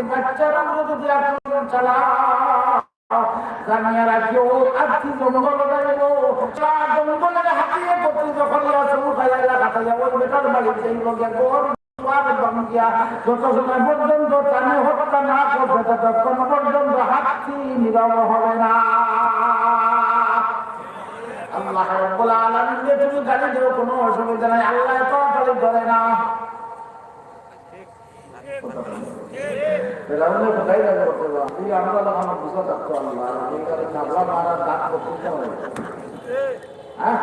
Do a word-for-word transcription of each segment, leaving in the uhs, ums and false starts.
বাচ্চার উপরে যদি আক্রমণ চালাও, জানিয়া রাখিও, হাতি জঙ্গল যাইব। জঙ্গলের হাতিয়ে প্রতি যখন ইয়া শুরু খাইয়া এলাকা খাইয়া ওই বেটার বাড়ি যাইব, গিয়া ঘর দুয়ার ভাঙ্গিয়া যত সময় পর্যন্ত তানে হত্যা না করবে, ততক্ষণ পর্যন্ত হাতি নীরব হবে না। আল্লাহ রাব্বুল আলামিনকে তুমি গালি দেও, কোনো অসুবিধা নাই, আল্লাহ তো গালি ধরে না। ফেরাউনের কোথায় যাবে করতে পারবে? এই আমরা যখন বুঝা থাকতো আল্লাহ, এই কারণে আল্লাহ মারা দাঁত করতে হবে। হ্যাঁ?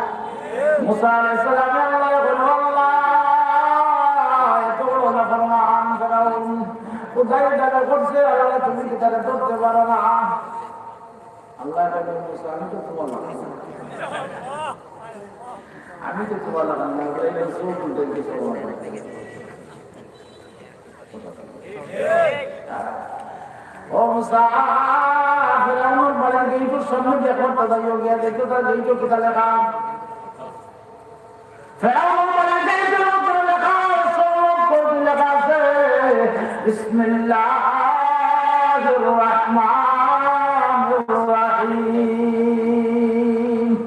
মুসা আলাইহিস সালামে আল্লাহ বলল, "আল্লাহ, এত বড় নাফরমান ফেরাউন কোথায় যাবে করছে? আল্লাহ, তুমি কি তারে ধরতে পারো না?" আল্লাহ বলল, "মুসা, আমি তো তোমার লাখান। আমি তো তোমার লাখান না, এই রসুল বলতে কিছু আমার।" ও মুসা, ফেরাউনের বাড়ির গেইটর সামনে দেখো, তারা ইয়ে গিয়া দেখো, তার গেইটো কিতা লেখা? ফেরাউনের বাড়ির গেইটর উপরে লেখা, সব করতে লেখা আছে, "বিসমিল্লাহির রহমানির রহিম।"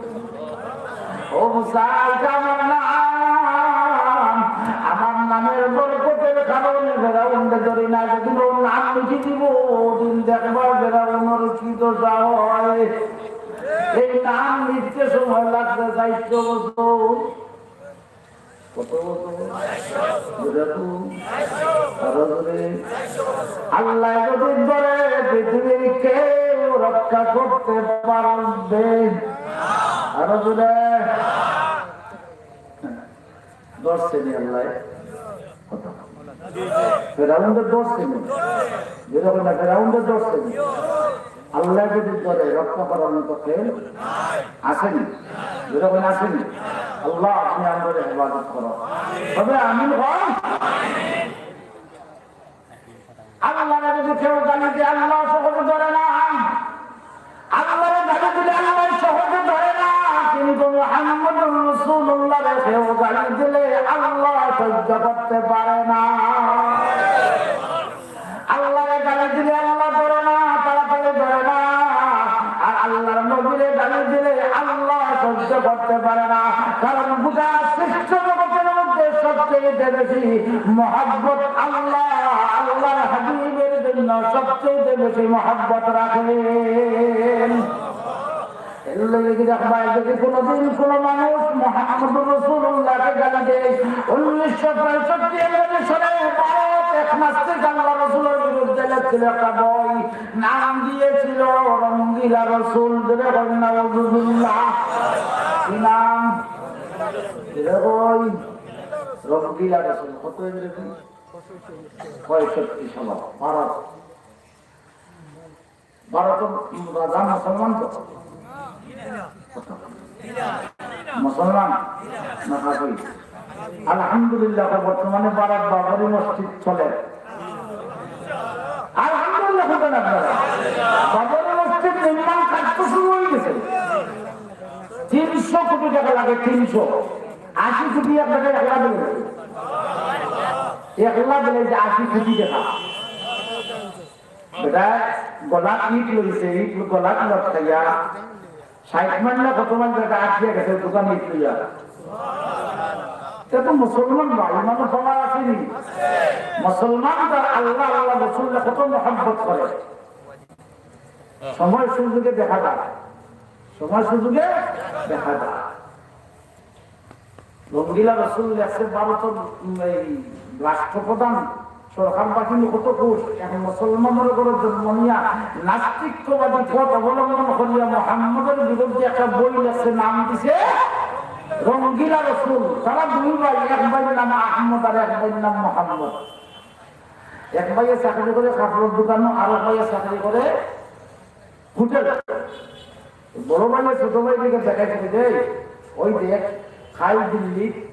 ও মুসা, এটা আমার নাম, আমার নামের বরকতের কারণে ফেরাউনরে ধরি না। যদি ও নাম লিখি দিব, ওদিন দেখবা ফেরাউনের কি দশা হয়। এই নাম লিখতে সময় লাগবে চারশো বছর। কত বছর? বুঝা তো? আরো জোরে। আল্লাহ যদি ধরে, পৃথিবীর কেউ রক্ষা করতে পারবে? আরো জোরে। ধরছে নি আল্লাহ? ফেরাউনরে ধরছে নি? যেরকম না, ফেরাউনরে ধরছে নি? আল্লাহ যদি ধরে, রক্ষা করার মতো কেউ আসেনি? যেরকম আসেনি, আল্লাহ, আপনি আমাদের হেফাজত করো। তবে আমিন কও। আল্লাহরে যদি কেউ গালি দেয়, আল্লাহ সহজে ধরে না। আল্লাহরে গালি দিলে আল্লাহ সহজে ধরে না, কিন্তু মুহাম্মদুর রাসূলুল্লাহরে কেউ গালি দিলে আল্লাহ সহ্য করতে পারে না। আল্লাহরে গালি দিলে আল্লাহ ধরে না, তাড়াতাড়ি ধরে না। আর আল্লাহর নবীরে গালি দিলে আল্লাহ সহ্য করতে পারে না। কারণ গোটা সৃষ্টি জগতের মধ্যে সবচেয়ে বেশি মহব্বত আল্লাহ, আল্লাহর হাবিবের জন্য সবচেয়ে বেশি মহব্বত রাখেন। এর লাগি দেখবা, যদি কোনোদিন কোনো মানুষ মুহাম্মদুর রাসূলুল্লাহকে গালি দেয়, উনিশশো পঁয়ষট্টি ইংরেজি সনে ভারত এক নাস্তিক আল্লাহ রাসূলের বিরুদ্ধে লেখছিল একটা বই, নাম দিয়েছিল রঙ্গিলা রসুল। জোরে কইন নাউজুবিল্লাহ। কি নাম? জোরে কইন। রঙ্গিলা রসুল। কত ইংরেজি? পঁয়ষট্টি সনে ভারত। ভারতর রাজা মুসলমান তো? মুসলমান না কাফির? আলহামদুলিল্লাহ, বর্তমানে ভারত বাবরি মসজিদ চলে। আলহামদুলিল্লাহ বলবেন আপনারা। বাবরি মসজিদ নির্মাণ কাজ তো শুরু হয়ে গেছে। তিনশো কোটি টাকা লাগে, তিনশো। আশি কোটি এক টাকা একলা দিলে। একলা দিলে যে আশি কোটি টাকা। বেটা গলাত ইট লইছে, ইট গলাত লটকাইয়া ষাইট মাইল না কত মাইল বেটা আটকিয়া গেছে দোকান ইট লইয়া। তে তো মুসলমান না, ইমানর পাওয়ার আসেনি। মুসলমান তার আল্লাহ, আল্লাহ রসুল কত মহব্বত করে। সময় সুযোগে দেখা যায়, সময় সুযোগে দেখা যায়। রঙ্গিলা রসুল লেখছে ভারতর, উম, এই রাষ্ট্রপ্রধান সরকার বাহিনী কত খুশ। এখন মুসলমানের ঘরে জন্ম নিয়া নাস্তিক্যবাদী পথ অবলম্বন করিয়া মোহাম্মদের বিরুদ্ধে একটা বই লেখছে, নাম দিছে রঙ্গিলা রসুল। তারা দুই ভাই, এক ভাইয়ের নাম আহমদ আর এক ভাইয়ের নাম মোহাম্মদ। এক ভাইয়ে চাকরি করে কাপড়ের দোকানো, আর এক ভাইয়ে চাকরি করে হোটেল। বড় ভাইয়ে ছোট ভাইরে দেখাইছে যে, "ওই দেখ, কাল দিল্লি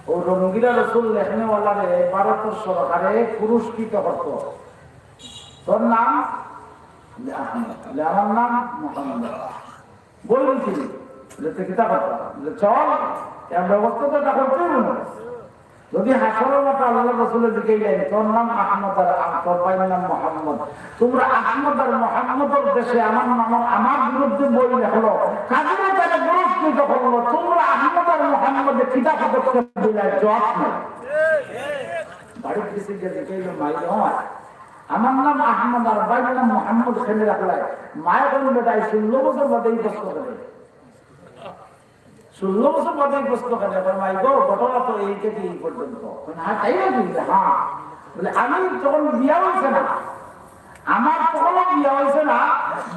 ও রঙ্গিলা রসুল লেখনেওয়ালারে ভারতর সরকারে পুরস্কৃত করত। তোর নাম?" "আমার নাম মোহাম্মদ।" "বই দিছি।" বলে, "তুই কিতা করতা?" বলে, "চল, এর ব্যবস্থা তো এটা করতেই হবে।" যদি হাশরর মাঠে আল্লাহর রাসূলে জিকাইলেন, "তোর নাম আহমদ আর আ-, তোর ভাইর নাম মোহাম্মদ, তোমরা আহমদ আর মোহাম্মদর দেশে আমার নাম, আমার বিরুদ্ধে বই লেখলো, কাজে তারা পুরস্কৃত করলো, তোমরা আহমদ আর মোহাম্মদে কিতা পদক্ষেপ দিলে?" জবাব নাই। বাড়িত গেছে গিয়া জিকাইলো, "মাই রে, আমার নাম আহমদ আর ভাইর নাম মোহাম্মদ, কেনে রাখলায়?" মায়ে কইন, "বেটা, এই ষোলো বছর বাদে এই প্রশ্ন করে।" ষোলো বছর বাদে এই প্রশ্ন কেনে? কয়, "মাই গো, ঘটনা তো এই থেকে এই পর্যন্ত।" কয়, "হ্যাঁ, তাই নাকি?" বলে, "হ্যাঁ।" বলে, "আমি যখন বিয়া হইছে না, আমার তখনও বিয়া হইছে না,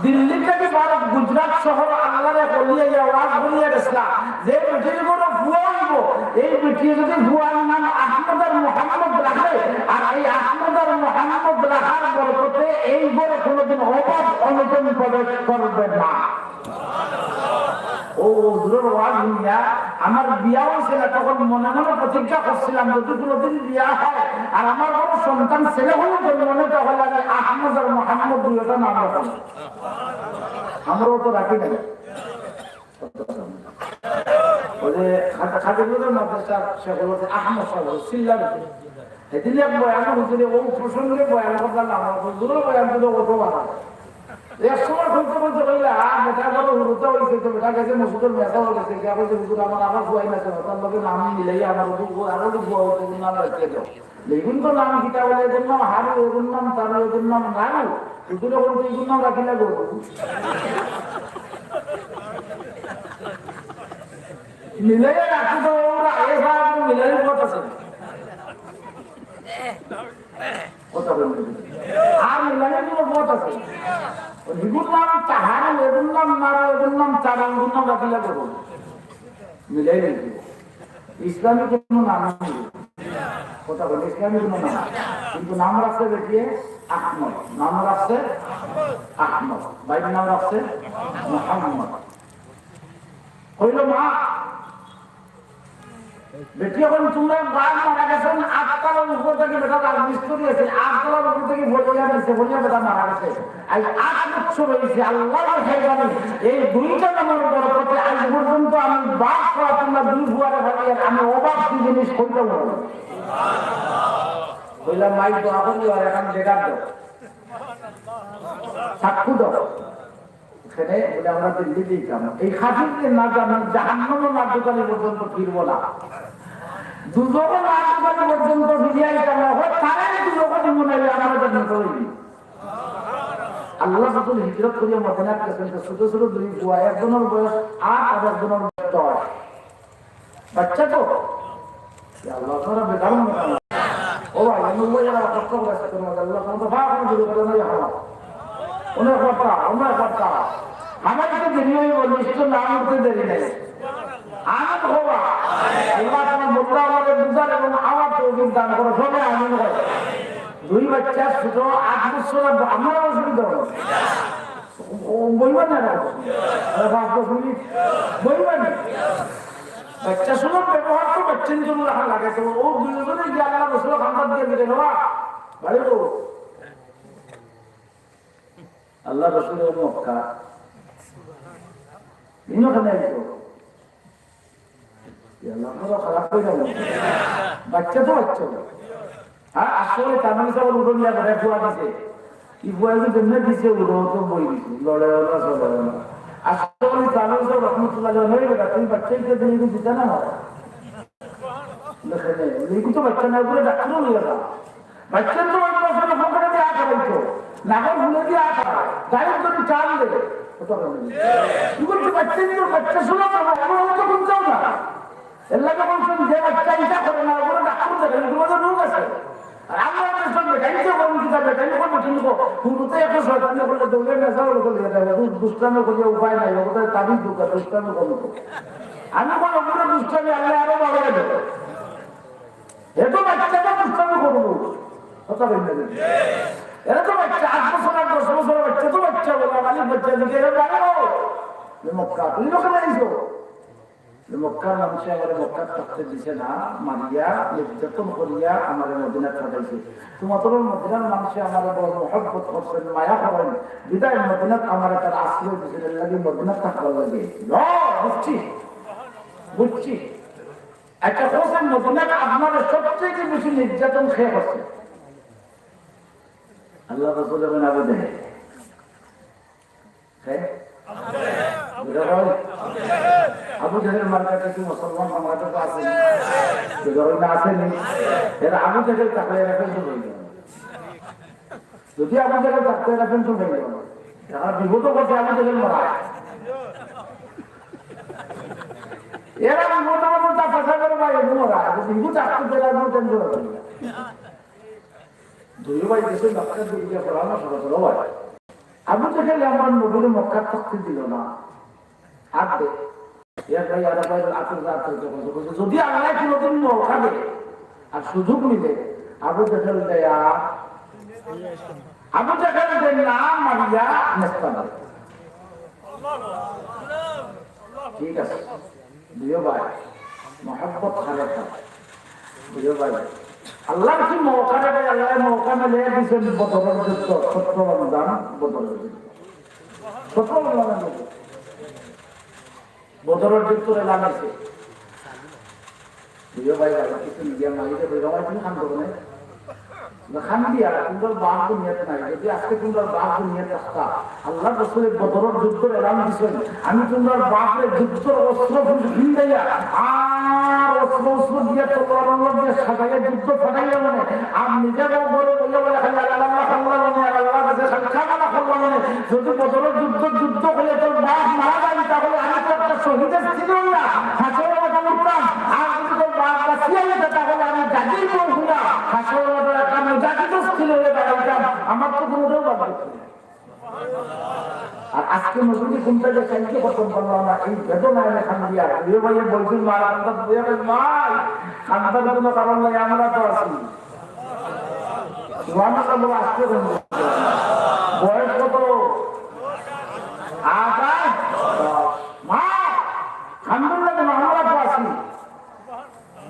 দিল্লি থেকে ভারত, গুজরাট শহর আল্লাহর এক ওলি আইয়া ওয়াজ করিয়া গেছলা, যে বেটির ঘরো ফুয়া হইব, এই বেটি যদি ফুয়ার নাম আহমদ আর মোহাম্মদ রাখে, আর এই আহমদ আর মোহাম্মদ রাখার বরকতে এই ঘরে কোনোদিন অভাব অনটন প্রবেশ করবে না।" ও, ও হুজুরর ওয়াজ হুনিয়া আমার বিয়া হইছে না, তখন মনে মনে প্রতিজ্ঞা করছিলাম, যদি কোনোদিন বিয়া হয় আর আমার কোনো সন্তান ছেলে হয়ে জন্ম নেয়, তাহলে আমি আহমদ আর মোহাম্মদ দুইটা নাম রাখবো। আমরাও তো রাখি নাই। ওই যে খাজা-, খাদিমুল্লাহ মাদ্রাসার শেখ হলো যে আহমদ সাহেব, সিল্লার। সেদিন এক বয়ান হুজুরে, ও প্রসঙ্গে বয়ান করলাম, আমার হুজুরও বয়ান দিল, অত ভালো। এক সময় বলতে বলতে কইলে, "আর বেটা বড় হুরুতা হইছে তো, বেটা গেছে মসজিদের মেসাও গেছে, গিয়া কইছে, 'হুজুর, আমার আবার ফুয়াই না কেন?' তার লগে নাম মিলাই আমার হুজুর, আরো ফুয়া হইছে, নাম রাখিয়া দাও।" লেগুন তো নাম কিতা বলে, এদের নাম হারু, এদের নাম তারু, এদের নাম নারু। হুজুরে বলতে, "এদের নাম রাখি না গো।" মিলাইয়া রাখতে তো ওরা এ ভাব মিলাইয়া পথ আছে। কথা বলতে আর মিলাইয়া কোনো পথ আছে। ওই হিগুর নাম তাহারু, এগুর নাম নারু, এগুর নাম চারু, এগুর নাম রাখিলা করো। মিলাই দিতে। ইসলামী কোনো নাম নেই। কথা বলে ইসলামী কোনো নাম। কিন্তু নাম রাখছে বেটিয়ে আহমদ। নাম রাখছে আহমদ। ভাইর নাম রাখছে মোহাম্মদ। কইল, "মা, বেটি, এখন তোমরা বাপ মারা গেছেন, আটতলার উপর থেকে বেটা রাজমিস্ত্রি আছে, আটতলার উপর থেকে পড়িয়া গেছে, পড়িয়া বেটা মারা গেছে। আজ আট বছর হয়েছে, আল্লাহর মেহেরবানি, এই দুইটা নামের বরকতে আজ পর্যন্ত আমি বাপ ছাড়া তোমরা দুই ফুয়ারে ভাবি আর আমি অবাক কি জিনিস করতে পারবো।" কইলাম, "মাই দোয়া করি আর এখন বেকার দাও, চাক্ষু দাও।" এখানে বলে আমরা দিল্লি দিতাম। এই খাসিকে না জানি জাহান্নামে না ঢুকানি পর্যন্ত ফিরবো না। দুজনে না ঢুকানি পর্যন্ত ফিরিয়া আইতাম না। হয় তারাই দুজনে মনে হয় আমরা জানি তো হইনি। আল্লাহ রসুল হিজরত করিয়া মদিনাত গেছেন, তো ছোট ছোট দুই ফুয়া, একজনের বয়স আট আর একজনের বয়স দশ। বাচ্চা তো? ইয়া আল্লাহ, আপনারা বেকার মনে করেন। ও ভাই, আমি ওই জায়গায় কষ্ট করে আসতে পারি না। আল্লাহ, তোমার তো ভাব করে দিল, বলে, "না, ইয়া আল্লাহ।" অনেক কথা, অনেক কথা। আমার তো দেরি হইব, নিশ্চয় না উঠতে দেরি নাই। আমিন হবা। আল্লাহ, তোমার বন্ধু আমাদের বুঝার এবং আমার তৌফিক দান করো। সবাই আমিন হয়। দুই বাচ্চা ছোট, আট বছর, আমরা অসুবিধা হবে। ও, ও বইবা না, আরে পাঁচ দশ মিনিট বইবা না। বাচ্চা সুলভ ব্যবহার তো বাচ্চার জন্য রাখা লাগে। তো ও দুইজনে গিয়ে আল্লাহ রসুল খান্দার দিয়ে দিলে, "বাবা, বাড়ি তো।" আল্লাহ রসুল ও মক্কা। ইনো খানে আইতো। ইয়া আল্লাহ, আমরা খারাপ হয়ে গেল। বাচ্চা তো বাচ্চা। হ্যাঁ, আসলে তার মানে সব উঠো নিয়ে করে ফুয়া দিছে। কি ফুয়া দিছে, যেমনি দিছে, উঠো তো বই দিছে। লড়ে ওলা, চলে ওলা। আসলে তার মানে সব রহমতুল্লাহ আলাইহি নয় বেটা, তুমি বাচ্চাকে দিয়ে দিতে না হয়। দেখে নেই, এই তো বাচ্চা না, উপরে ডাক্তারও হয়ে গেল। বাচ্চা তো ওই বছর ফোকরে দিয়ে আটা হইতো, নাগর ভুলে দিয়ে আটা, গাড়ির জন্য চাল দেবে। কত হবে? কি করছে বাচ্চা নিয়ে? বাচ্চা শোনা তো, আমরা তো কোন চাও না। এর লাগে বলছেন, যে বাচ্চা ইচ্ছা করে না, ওগুলো ডাক্তার দেখান, তোমাদের রোগ আছে। আর আমরা তো সব বেকারি তো বলুন, কিতা বেকারি করবো, কিন্তু হুরুতে এত শয়তানি করলে দৌড়ে নেশা হলে চলে যাবে। দু-, দুষ্টামি করলে উপায় নাই, ওগুলো তাবিজ ঢুকা, দুষ্টামি করবো। আমি বলবো, পুরো দুষ্টামি আল্লাহ আরো বাড়িয়ে দেবে। এত বাচ্চা তো দুষ্টামি করবো। কথা বলবে না। এরা তো বাচ্চা, আট বছর আর দশ বছর বাচ্চা তো বাচ্চা বলে, আমার বাচ্চা দিকে এরা বাড়াও। মক্কা, তুমি লোকে নাই তো। মক্কার মানুষে আমারে মক্কাত থাকতে দিছে না, মারিয়া, নির্যাতন করিয়া আমারে মদিনাত পাঠাইছে। তোমাদের মদিনার মানুষে আমারে বড় মহব্বত করছেন, মায়া করেন, বিদায় মদিনাত আমারে তারা আশ্রয় দিয়েছেন, এর লাগি মদিনাত থাকবার লাগে। ল, বুঝছি, বুঝছি। আচ্ছা, কওছেন মদিনাত আপনারে সবচেয়ে বেশি নির্যাতন কে করছে? আল্লাহ রাসূল এবং আবু জেহেল। কে? বুঝা গেল? আবু জেহেল মার্কা কিছু মুসলমান বাংলাদেশে আছে নি? বুঝা গেল না, আছে নি? এরা আবু জেহেল থাকলে এরা কিন্তু হইল। যদি আবু জেহেল থাকতো, এরা কিন্তু হইল। এরা বিপদও করছে আবু জেহেল মারা। এরা বিপদও করছে, তা ফাঁসা করে ভাই, এগুলো মারা। যদি বিপদ আসতো, তাহলে আর কোনো টেনশন হতো না। দুই ভাই দেশে মক্কা দিয়ে গিয়ে পড়ানো শুরু করলো ভাই। আবু জেহেল আমার নবীর মক্কা থাকতে দিল না। আর দে, এর ভাই আর ভাই আতুর রাত হইতে বলছে, বলছে, যদি আল্লাহ কোনোদিন মৌকা দেয় আর সুযোগ মিলে, আবু জেহেল দেয়া, আবু জেহেল দে না মারিয়া নেস্তাম। ঠিক আছে, দুইও ভাই, মহব্বত খালেকা, দুইও ভাই। আল্লাহর কি মৌকা রে ভাই, আল্লাহ মৌকা মিলে দিয়েছেন বদরের যুদ্ধ, সত্য রমজান বদরের যুদ্ধ। সত্য রমজান বদরের যুদ্ধ এলান হয়েছে। দুইও ভাই, ভাই, কিছু মিডিয়া মারিতে বলবে, "ভাই, তুমি কান্দো কেনে?" না, কান্দি আর তোমরার বাপ দুনিয়াত নাই। যদি আজকে তোমরার বাপ দুনিয়াত থাকতা, আল্লাহর রাসূলে বদরের যুদ্ধর এলান দিছেন, আমি তোমরার বাপরে যুদ্ধর অস্ত্র ফিন্দাইয়া আর অস্ত্র অস্ত্র দিয়া তলোয়ার দিয়ে সাজাইয়া যুদ্ধ ফাটাইয়া মানে আর নিজে বড় বড় বইয়া বলে খালি আল্লাহ আল্লাহ আল্লাহ মানে আর আল্লাহর কাছে খালি কামনা করলাম মানে যদি বদরের যুদ্ধ যুদ্ধ হয়ে তোর বাপ মারা যায় তাহলে আমি তো একটা শহীদের স্ত্রী হইয়া হাসর মাঠে উঠতাম। আর যদি তোর বাপ বাঁচিয়া যেত তাহলে আমি গাজীর বউ হইয়া হাসর মাঠে একটা মুজাহিদের স্ত্রী হয়ে দাঁড়াইতাম। আমার তো কোনোটাও বাদ দিত না। আর আজকে নবীজি কোনটা যে সাহায্য করতাম পারলাম না, এই বেদনায় আমি কান্দি আর দুই ভাইয়ে বলছিল, "মা, আমরা দুই ভাই, কান্দার কোনো কারণ নাই, আমরা তো আছি।" সুবহানাল্লাহ বলে আসতে বন্ধু। বয়স কত? আঠাশ? মা, আলহামদুলিল্লাহ, আমরা তো আছি।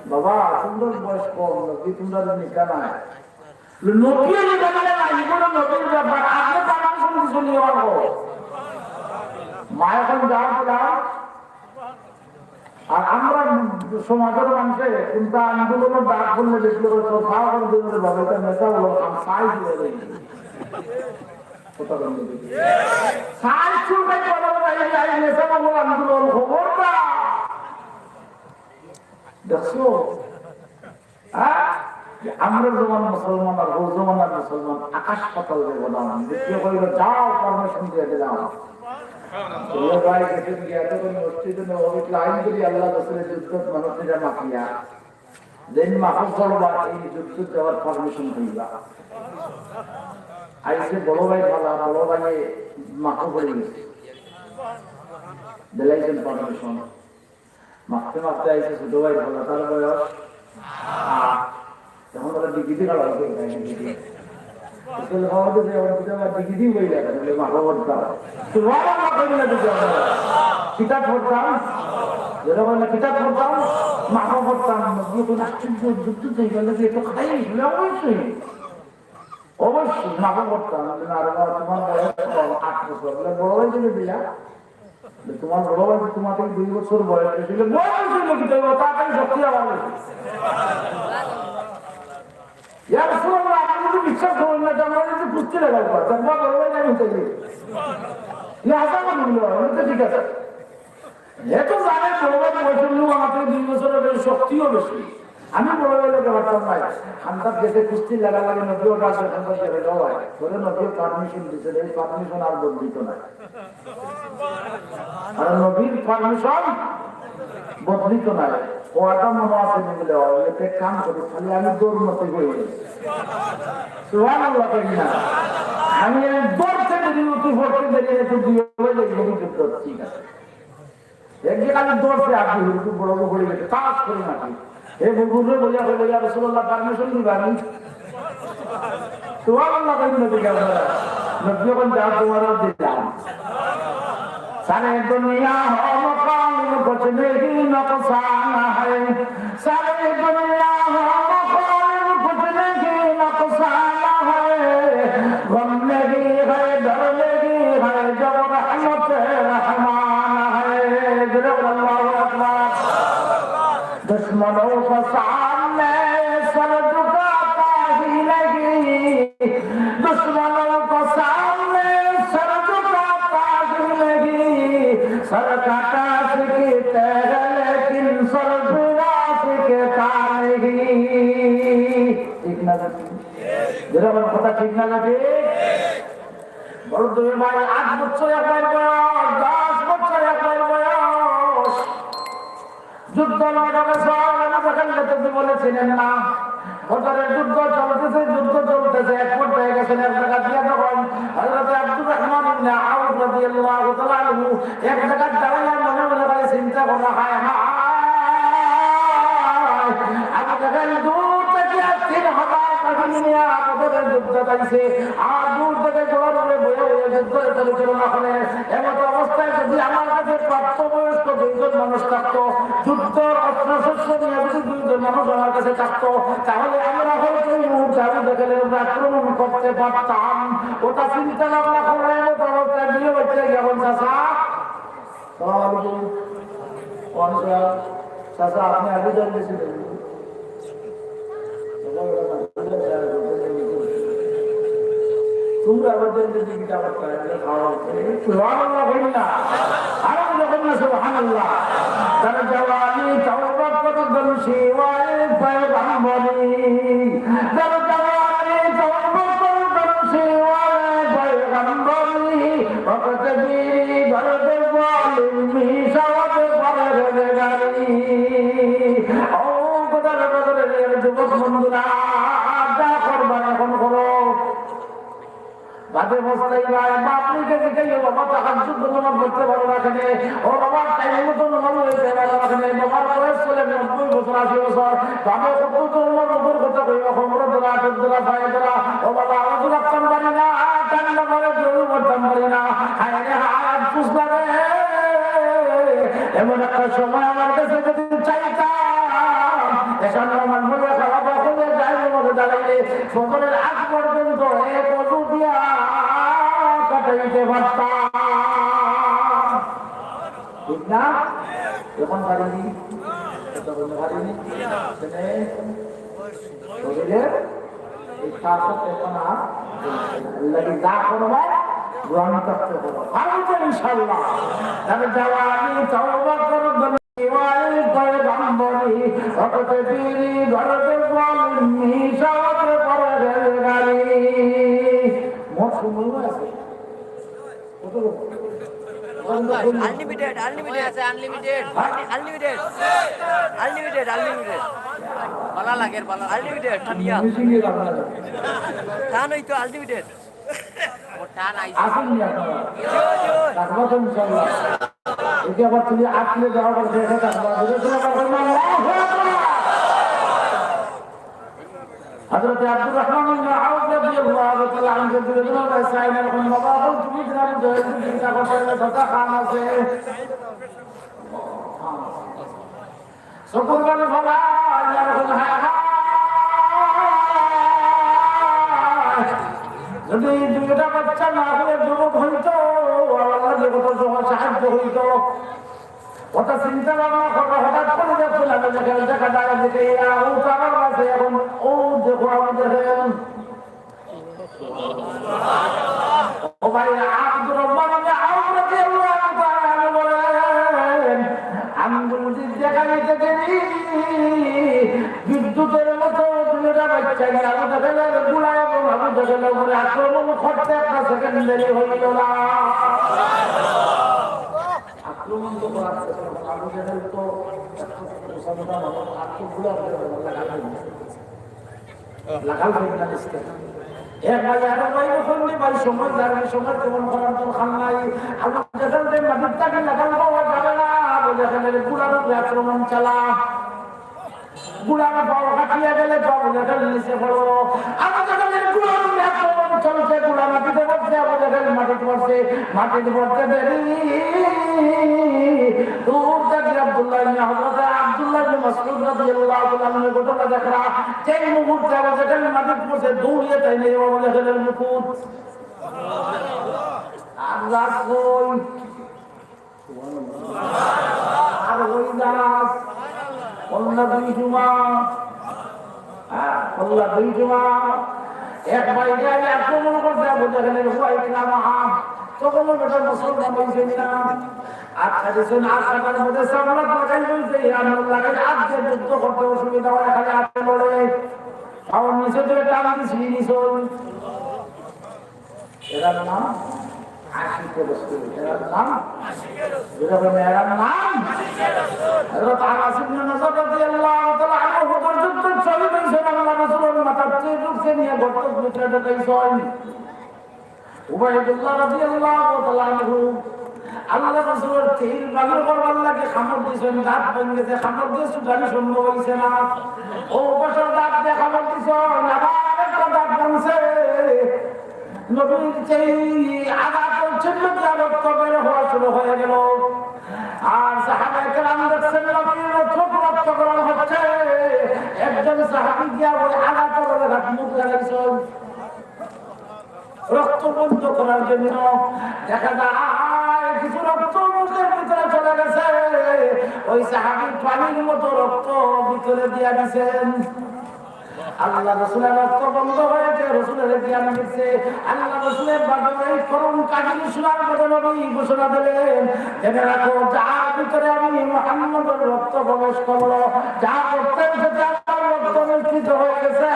বাবা, তোমরার বয়স কম, নবী তোমরার নিকা নাই। নবী আলী জানলে না, এগুলো নবীর ব্যাপার। আপনি পারমিশন দিচ্ছেন, নিয়ে আনবো। মা এখন যাও, যাও। আর আমরা সমাজের মানুষে কিন্তু আন্দোলনের ডাক করলে বেশি করে তো খাওয়া করে দিলে বাবা, এটা নেতা হলো, আমি সাই দিয়ে দেই। কথা বলতে দিই। সাই চুলকাই বলে, এই, এই নেতা বলবো আন্দোলন, খবরটা। দেখছো? হ্যাঁ? আমরা যেমন মুসলমান আর ও জমানার মুসলমান, আকাশ পাতাল ব্যবধান। দ্বিতীয় কইল, "যাও, পারমিশন দিয়ে দিলাম।" ও ভাই, গেছে গিয়া তখন মসজিদে নববীত লাইন করি আল্লাহ রসুলের যুদ্ধ মানুষেরা মাফিয়া। যেন মাফ করবা, এই যুদ্ধ যাওয়ার পারমিশন হইবা। আইসে বড় ভাই ভালা, বড় ভাই মাফ করে গেছে। দিলাইছেন পারমিশন। মারতে মারতে আইছে ছোট ভাই, ভালো তার বয়স আট। এখন তারা ডিগ্রিতে খারাপ হয়েছে, ডিগ্রি। আসলে খাওয়াতে যে আমার পিতা আমার ডিগ্রি বই লেখা, তাহলে মা বাবার দ্বারা। তো বাবা মা করি না দিতে আমরা। কিতাব পড়তাম, যেটা বলে না, কিতাব পড়তাম, মা বাবা পড়তাম। নবী এখন আশ্চর্য, যুদ্ধ হয়ে গেল যে এত খাই, অবশ্যই। অবশ্যই, মা বাবা পড়তাম। না রে বাবা, তোমার বয়স কম, আট বছর। বলে, "বড় হয়ে গেলে দিলা।" তোমার বড় ভাই তোমার থেকে দুই বছর বয়স বেশি, বলে, "বয়স বেশি হলে কি করবো? তাড়াতাড়ি শক্তি আবার বেশি।" ইয়া রাসূলুল্লাহ, আপনি যদি বিশ্বাস করেন না, তো আমরা যদি কুস্তি লাগাই, তো আমরা বড় ভাই নাই হতে গেলে। ইয়া হাসান বলল, "আমি তো ঠিক আছে।" এ তো জানে বড় ভাই বয়সের লোক আমার থেকে দুই বছরের বেশি, শক্তিও বেশি। আমি বড় ভাই লোকে পারতাম না। হান্তার দেশে কুস্তি লাগা লাগে, নদীও ডাকবে, হান্তার দেশে যাওয়া হয়। বলে নদীও পারমিশন দিছে, এই পারমিশন আর বদলিত না। আর নবীর পারমিশন বদলিত নাই। ও আদম মনে আছে নি বলে, "ও, এতে কাম করি, খালি আমি দৌড় মতে হয়ে গেছি।" সুবহানাল্লাহ, তাই না? আমি এই দৌড়তে দেরি, উঠে পড়তে দেরি, একটু দুই হয়ে যাই, নবী যুদ্ধ, ঠিক আছে। একদিন খালি দৌড়তে আপনি হুড়কু বড় বড় পড়ে গেছে, তাস করে নাকি। এ বুবুরে বলিয়া কইল, "ইয়া রাসূলুল্লাহ, পারমিশন দিবা নি?" সুবহানাল্লাহ, কই নবী কে আপনারা? নবী যখন যা তোমারও দিলাম। سارے دنیا ہو مخالف کچھ نہیں نقصان ہے۔ سارے دنیا ہو مخالف کچھ نہیں نقصان ہے۔ غم نہیں ہے، ڈر نہیں ہے، جب رحمت رحمان ہے۔ ضرب اللہ اکبر۔ दुश्मनों को सामने सर झुकाता ही नहीं, दुश्मनों को सामने सर झुकाता ही नहीं, सर कटा सिखता है लेकिन सर फिरा सिखता नहीं। ঠিক না? যেটা আমার কথা ঠিক না লাগে? বড় দুই ভাই, আট বছর এক ভাইয়ের বয়স, দশ বছর এক ভাইয়ের বয়স। যুদ্ধ লড়ে গেছে, আবু জাহেল নেতৃত্ব বলে চিনেন না। বদরের যুদ্ধ চলতেছে, যুদ্ধ চলতেছে, এক পর্যায়ে গেছেন এক জায়গা দিয়ে, তখন হযরত আব্দুর রহমান ইবনে আউফ রাদিয়াল্লাহু তাআলা আনহু এক জায়গায় দাঁড়াইয়া মনে মনে করে চিন্তা করা, হায় হায়, আবু জাহেল দূর থেকে তিন হাজার বাহিনী নিয়ে বদরের যুদ্ধ চাইছে, আর দূর থেকে ঘোড়ার উপরে বয়ে বয়ে যুদ্ধ পরিচালনা করে। এমন অবস্থায় যদি আমার কাছে প্রাপ্তবয়স্ক দুইজন মানুষ থাকতো, যুদ্ধর অস্ত্রশস্ত্র নিয়ে যদি দুইজন মানুষ আমার কাছে থাকতো, তাহলে আমরা হয়তো এই মুহূর্তে আবু জাহেলের উপরে আক্রমণ করতে পারতাম। ওটা চিন্তা ভাবনা করে এমন অবস্থায় গিয়ে হচ্ছে গিয়ে এখন চাচা, সালাম আলাইকুম। ওয়ালাইকুম সালাম। চাচা, আপনি আগে জয়েন দিয়েছিলেন? তোমরা আবার জয়েন দিয়েছি, কিতা করতে হয়? এটা খাওয়া হচ্ছে। এই সুবহানাল্লাহ বলুন না। আরো বলুন না, সুবহানাল্লাহ। তার জওয়ানি তওবা করবেন শিওয়ায় পয়গম্বরী। তার জওয়ানি তওবা করবেন শিওয়ায় পয়গম্বরী। وقت بیری گرد ظالم می‌شود پرهیزگاری। ও খোদার বদরের যুবক বন্ধুরা, যা করবার এখন করো। বাদে পস্তাইবা, বাপরে জিগাইও, বাবা তাহাজ্জুদ নামাজ পড়তে পারো না কেনে? ও বাবা, টাইম মতো নামাজ পড়তে পারো না কেনে? বাবার বয়স চলে নব্বই বছর, আশি বছর, বাবা কত তো উমর উপর কথা কইবা, কোমর ধরা, হাত ধরা, পায়ে ধরা, ও বাবা, অজু রাখতাম পারি না, ঠান্ডা করে জরুর করতাম পারি না। হায় রে হায়, আফসোস লাগে। এমন একটা সময় আমার কাছে যদি চাইতাম, এসার নামাজ পড়ে খাওয়া দাওয়া করে যায়, মনে দাঁড়াইলে ফজরের আগ পর্যন্ত এক অজু দিয়া কাটাইতে পারতাম। ঠিক না? এখন পারিনি? কথা বলতে পারিনি? কেনে? শরীরে এই তাকত এখন আর লাগে। যা করবার, গ্রহণ করতে হবে। পারবো তো ইনশাআল্লাহ। তাহলে জওয়ানি তওবা করবেন। ওয়াই পয়গম্বরী, অকতে পীরি, ঘরতে জালিম, মিশাওয়াতে পরহেজগারি। মোট সময় আছে। কত লোক? Unlimited, unlimited. আছে, আনলিমিটেড। আনলি-, আনলিমিটেড। Unlimited, unlimited. বালা লাগের, বালা। আনলিমিটেড, ঠান্ডা। মিউজিক নিয়ে আপনারা। তা নয় তো, আনলিমিটেড। আসুন নি আপনারা। জি, জি। রাখবো তো ইনশাআল্লাহ। একে আবার তুমি আটকে দেওয়া করে দেখে থাকবো। জোরে জোরে বলবেন, আল্লাহু আকবার। হযরত আব্দুর রহমান ইবনে আউফ রাদিয়াল্লাহু তাআলা আনহু বলেন, "সাইন এখন বাবা, এখন তুমি দিলাম জয়েন্ট চিন্তা করতে হবে, কথা খান আছে।" চকুর পানি ফেলা, আল্লাহর কাছে হায় হায়। যদি এই দুইটা বাচ্চা না হয়ে যুবক হইতো, আল্লাহ যে কত সহজ সাহায্য হইতো। ওটা চিন্তা ভাবনা করো, হঠাৎ করে দেখো না, দেখা যায়, দেখা যায় যে এই আবু তাআলার কাছে এখন, ও দেখো, আবু দেখেন। ও ভাই, আব্দুর রহমান ইবনে আউফ রাদিয়াল্লাহু তাআলা আনহু বলেন, আঙ্গুল দিয়ে দেখাইতে দেরি, বিদ্যুতের মতো দুইটা বাচ্চা নিয়ে আবু জাহেলের গোলা এবং আবু জাহেলের উপরে আক্রমণ করতে একটা সেকেন্ড দেরি হইল না। আক্রমণ তো করার চেষ্টা, আবু জাহেল তো একটা মোটা মোটা মানুষ, আর তো গোলা করে লাগাল হয়ে গেছে। লাগাল হয়ে গেছে। এক ভাই আরো ভাই বললি, "ভাই, সময় যাবে, সময় কেমন করার দরকার নাই।" আবু জাহেল যে মাটির তাকে লাগাল পাওয়া যাবে না, আবু জাহেলের গোলার উপরে আক্রমণ চালা। গোলার পাও কাটিয়া গেলে তো আবু জাহেল নিচে পড়বো। আবু জাহেলের গোলার উপরে আক্রমণ চলছে, গোলা মাটিতে পড়ছে, আবু জাহেল মাটিতে পড়ছে, মাটিতে পড়তে দেরি। দূর থেকে আব্দুল্লাহ ইবনে হযরত আব্দুল্লাহ ইবনে মাসউদ রাদিয়াল্লাহু তাআলা আনহু ঘটনা দেখরা, যেই মুহূর্তে আবু জাহেল মাটিতে পড়ছে, দৌড়িয়ে তাই নিয়ে আবু জাহেলের মুকুট। আর রাস কই? আর ওই রাস, অল্লা দুই জুমা, হ্যাঁ, অল্লা দুই জুমা। এক ভাইরে আক্রমণ করছে আবু জাহেলের পুয়া ইকরামা। তখনও বেটা মুসলমান অইছে না। আচ্ছা, দিছইন, আচ্ছা, তার মধ্যে সামলা লাগাই বলছে, "ইয়া আল্লাহ, লাগে আজকে যুদ্ধ করতে অসুবিধা হয়, খালি আজকে লড়ে।" পাওর নিচে ধরে টান দিছি, নিছইন। এরার নাম আশিকে রসুল। এরার নাম, যেটা বলে, এরার নাম হযরত আনাস ইবনে নাজার রাদিয়াল্লাহু তাআলা আনহু হুজুর যুদ্ধ শহীদ হইছেন, আল্লাহ রসুলের মাথার তীর ঢুকছে নিয়ে গর্ত ভিতরে ঢুকাইছেন। উবাইদুল্লাহ রাদিয়াল্লাহু তাআলা আনহু, আল্লাহ রসুলের তীর বাগির করবার লাগে কামড় দিছেন, দাঁত ভেঙে গেছে, কামড় দিয়ে ছুটানি সম্ভব হইছে না। ও বছর দাঁত দিয়ে কামড় দিছেন, আবার একটা দাঁত ভাঙছে। নবীর সেই আঘাতের চিহ্ন দিয়া রক্ত বের হওয়া শুরু হয়ে গেল। আর সাহাবায়ে কেরাম দেখছেন নবীর চোখ রক্ত করা হচ্ছে। একজন সাহাবী গিয়া ওই আঘাতের আঘাত মুখ লাগাইছেন রক্ত বন্ধ করার জন্য। দেখা যায় কিছু রক্ত মুখের ভিতরে চলে গেছে। ওই সাহাবী পানির মতো রক্ত ভিতরে দিয়া দিছেন। আল্লাহ রসুলের রক্ত বন্ধ হয়েছে, রসুলের জ্ঞান দিচ্ছে। আল্লাহ রসুলের বাদে এই করুণ কাহিনী শোনার মতো নবী ঘোষণা দিলেন, "জেনে রাখো, যার ভিতরে আমি মুহাম্মদের রক্ত প্রবেশ করলো, যার রক্তের সাথে আমার রক্ত মিশ্রিত হয়ে গেছে,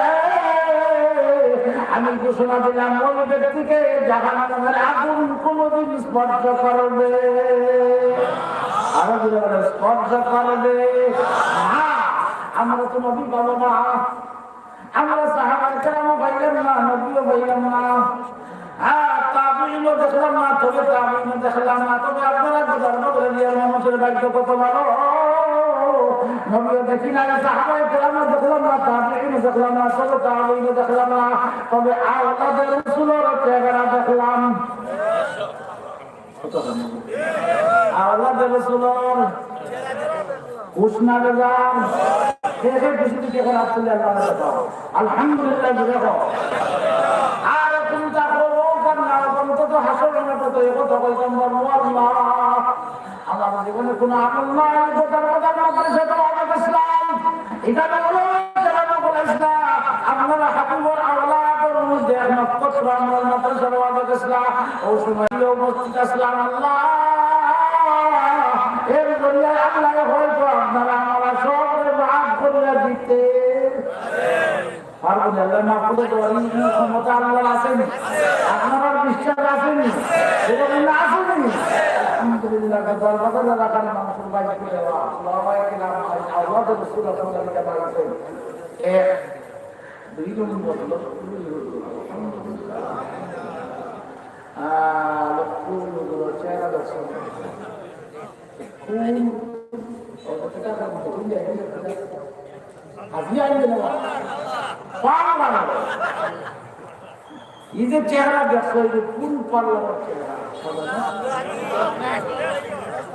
আমি ঘোষণা দিলাম, ওই ব্যক্তিকে জাহান্নামের আগুন কোনোদিন স্পর্শ করবে।" আরো জোরে বলো, "স্পর্শ করবে না।" আমরা তো নবী পাবো না। আমরা সাহাবায়ে কেরামও পাইলাম না, নবীও পাইলাম না। হ্যাঁ, তাবেঈনও দেখলাম না, তবে তাবেঈনও দেখলাম না। তবে আপনারা গোদার বদলে দিয়ে মানুষের ভাগ্য কত ভালো। নবীও দেখি না, সাহাবায়ে কেরামও দেখলাম না, তাবেঈনও দেখলাম না, তবে তাবেঈনও দেখলাম না। তবে আওলাদে রসুলের চেহারা দেখলাম। আওলাদে রসুলের হুশ না বেজার। কে কে খুশি খুশি এখন আলহামদুলিল্লাহ বলে দাও। আলহামদুলিল্লাহ বলে দাও। আর চিন্তা করো, কার না, অন্তত হাসর মাঠে তো এই কথা কইতাম পারবো, "আল্লাহ, আমার জীবনে কোনো আমল নাই, গোদার বাজার মাদ্রাসা তো অনেক ইসলাম।" এখানে বলো, যারা নকল আসলা, আপনারা হাবিবর আওলাদর মধ্যে এক নক্ষত্র, আমরা মাদ্রাসার ওয়াজে গেছিলাম, ওই সময় উপস্থিত আসলাম। আল্লাহ, এর জরিয়ায় আল্লাহ হয়তো আপনারা আমরা সবরে মাফ করিয়া দিতে পারবেন। আল্লাহ মাফ করে দেওয়ার এই ক্ষমতা আল্লাহর আছেনি? আপনারার বিশ্বাস আছেনি? এটা কিন্তু আছেনি? আলহামদুলিল্লাহ, দরবারে যারা খালি মানুষের বাইরে দেওয়া, বাবা একরাম, আল্লাহ তো রসুল আপনাদের এটা বাড়াইছেন। এক, দুই নম্বর, লক্ষ্মী হুজুর, আলহামদুলিল্লাহ। আহ, লক্ষ্মী হুজুর, চেহারা দর্শন। কোন, ও, এটা তো আমি বলি, হাজিয়া আইন দিলাম। পাওয়ার। এই যে চেহারা দেখছো, এই যে কোন পার্লারের চেহারা?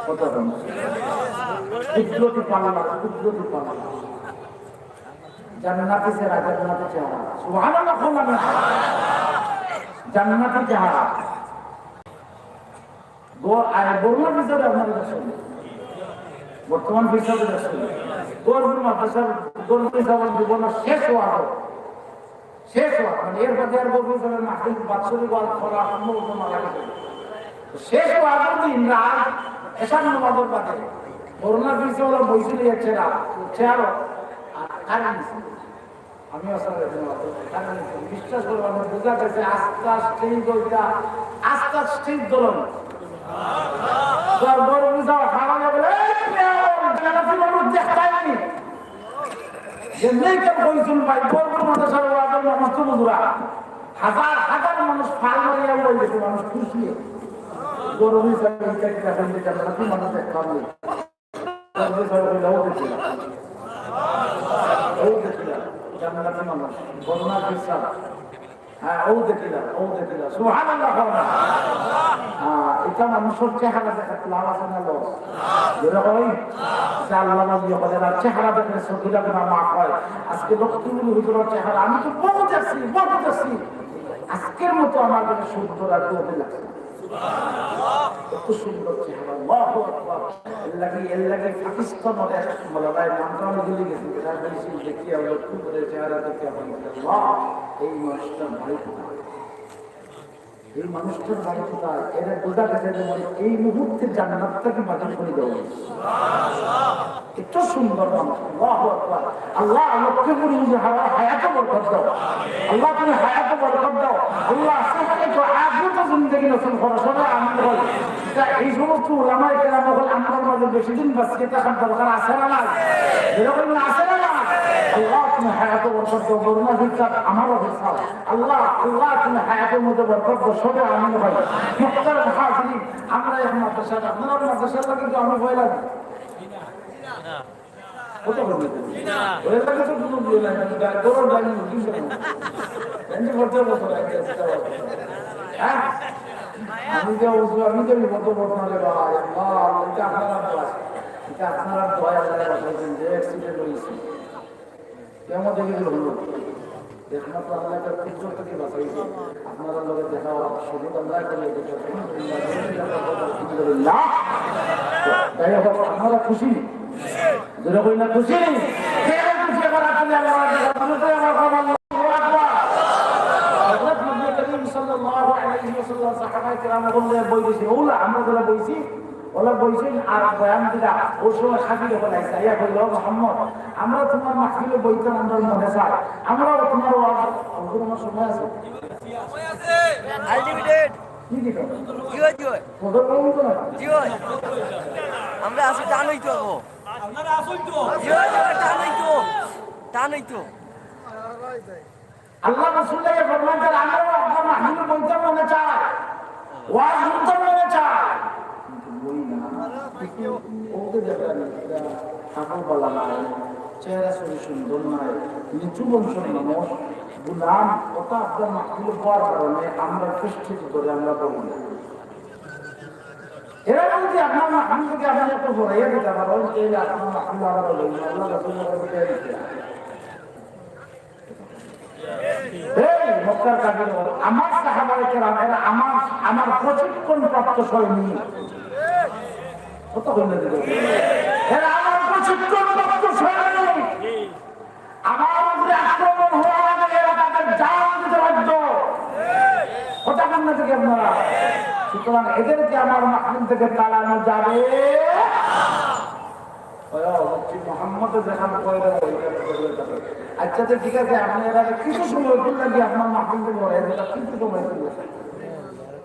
কথা বলো। কুদরতি পার্লার, কুদরতি পার্লার। জান্নাতি চেহারা, জান্নাতি চেহারা। সুবহানাল্লাহ, বললাম না? জান্নাতি চেহারা। গো-, আর বর্মা পিসাব আপনারা দেখছেন। বর্তমান পিসাব দেখছেন। গরুর মাদ্রাসার, গরুর পিসাব জীবনের শেষ ওয়াজ। শেষ ওয়াজ, মানে এর বাদে আর গরুর পিসাবের মাহফিল বাৎসরিক ওয়াজ করা সম্ভব হতো না লাগে। শেষ ওয়াজের দিন রাত এশার নামাজের বাদে বর্মা পিসাব বইছিল এক চেহারা, চেহারা আর কারেন্ট ছিল। আমি আসলে এখানে অত, এখানে বিশ্বাস করবো, আমি বুঝা গেছে আস্তে আস্তে এই দলটা, আস্তে আস্তে এই দল। তো বড় বুঝা খাওয়া যাবে, এই মেয়ে, জান্নাতি মানুষ দেখতাই নি। যে নেই কেন কইছুন ভাই, বড় বড় মাদ্রাসার ওয়াজের মানুষ তো বুঝরা। হাজার হাজার মানুষ ফাল মারিয়া বই গেছে, মানুষ খুশি। বড় বুঝা এই চাকরি এখন যে জান্নাতি মানুষ দেখতাম নি। তারপরে স্যার কইলা, "ও দেখিলা, ও দেখিলা, জান্নাতি মানুষ, বদনাম কিসা?" হ্যাঁ, ও দেখিলা, ও দেখিলা। সুবহানাল্লাহ, কও না। হ্যাঁ, এটা মানুষের চেহারা দেখার লাভ আছে না লস? যেটা কই, যে আল্লাহ নবী বলেন, আর চেহারা দেখলে সগীরা গুনাহ মাফ হয়। আজকে লক্ষ্মীপুর হুজুরের চেহারা, আমি তো বহুত আছি, বহুত আছি। আজকের মতো আমার কাছে সুন্দর আর কেউ লাগছে না। কত সুন্দর চেহারা, আল্লাহু আকবার। এর লাগি, এর লাগি পাকিস্তানর এক মৌলানায় নামটা আমি ভুলি গেছি, তার বলছি, দেখি আমরা কি করে চেহারা দেখি আমার, আল্লাহ, এই মানুষটার বাড়ি কোথায়? এই মানুষটার বাড়ি কোথায়? এরা বোঝা গেছে যে মানে এই মুহূর্তে জান্নাত থেকে বাতিল করে দেওয়া হয়েছে। এত সুন্দর মানুষ, আল্লাহু আকবার। আল্লাহ, লক্ষ্মীপুর হুজুর হায়া-, হায়াতে বরকত দাও। আল্লাহ, তুমি হায়াতে বরকত দাও। আল্লাহ, সুখে তো আফিয়তে জিন্দেগি নসিব করো, সবাই আমিন বল। তা এই সমস্ত উলামায়ে কেরাম অকল আমরার মাঝে বেশি দিন বাঁচিয়া থাকার দরকার আছে না নাই? যেরকম আছে না নাই? আল্লাহ, তুমি হায়াতে বরকত দাও, করোনা ফিরকাত আমারও ফিরকাত। আল্লাহ, আল্লাহ, তুমি হায়াতের মধ্যে বরকত দাও, সবাই আমিন বল। মুহতারাম হাজিরিন, আমরা এক মাদ্রাসা, আপনারা মাদ্রাসার লাগে তো আমি বললাম। কত বলবে? ওই এলাকা তো কোনো বিয়ে নাই, মানে, ডাক-, বড় ডাইনিং রুম, বুঝছো না? এমনি বলতে বলতে লাগে, হ্যাঁ? আমি যে উজু, আমি যে বিপদে পড়লাম রে ভাই, আল্লাহ, এটা আপনারা দোয়া, এটা আপনারা দোয়া, আল্লাহ বাঁচাইছেন, যে অ্যাক্সিডেন্ট হয়েছে। কেমন দেখে দিল হলো? একমাত্র আল্লাহ তার কুদরত থেকে বাঁচাইছে। আপনারা লগে দেখা হওয়ার সুযোগ আল্লাহ করে দিয়েছে। আলহামদুলিল্লাহ। যাই হোক, আপনারা খুশি? জোরে কই না খুশি? কে খুশি? আবার আপনি আল্লাহ আকবার, আপনি তো আবার আল্লাহু আকবার। হযরত নবী করিম সাল্লাল্লাহু আলাইহি ওয়াসাল্লাম সাহাবায়ে কেরাম বললে বই দিয়েছে, ওলা আমরা যারা বইছি, ওলা বইছেন আর বয়ান দিলা, ওই সময় হাজির হয়ে আইসা, ইয়া বলল, "ও মোহাম্মদ, আমরা তোমার মাহফিলে বইতাম, আমরা মনে চায়, আমরাও তোমার ওয়াজ।" ওগুলো আমার সময় আছে। আনলিমিটেড। কি দিল? জি হয়, জি হয়। কত বলুন তো না? জি হয়। আমরা আছি, টান হইতো হবো। আপনারা আসুন তো। জি হয়, জি হয়, টান হইতো। টান হইতো। আল্লাহ রাসূল লাগে ফরমান, "তাহলে আমরাও আপনার মাহফিলে বইতাম মনে চায়, ওয়াজ শুনতাম মনে চায়, কিন্তু বই না।" ওকে দেখা নেই, এটা কাপড় বালা নাই, চেহারা চরিত্র সুন্দর নাই, নিচু বংশের মানুষ, গুলাম, ওটা আপনার মাহফিলে বওয়ার কারণে আমরা পৃষ্ঠের উপরে আমরা বই না। এরা যদি আপনার মাহফিল থেকে আপনার একটু ঘুরাইয়া দিতে পারেন, তাহলে আপনার মাহফিল আবার হইল, আল্লাহ রাসূল বলতে এই মক্কার কাফির, আমার সাহাবায়ে কেরাম, এরা আমার, আমার প্রশিক্ষণ প্রাপ্ত সৈনিক। কত হইল দিল? এরা আমার প্রশিক্ষণ প্রাপ্ত সৈনিক। আমার উপরে আক্রমণ হওয়ার আগে এরা তাদের জান দিতে বাধ্য। কথা বলেন না দেখি আপনারা? সুতরাং এদেরকে আমার মাহফিল থেকে তাড়ানো যাবে। ওই, ও, বুঝছি, মোহাম্মদ যেখানে কয় দেবে, ওইখানে করবে তাদের। আচ্ছা, তো ঠিক আছে, আপনি এর আগে কিছু সময় করলেন কি আপনার মাহফিল থেকে ঘরে যেটা কিছু সময় করলেন?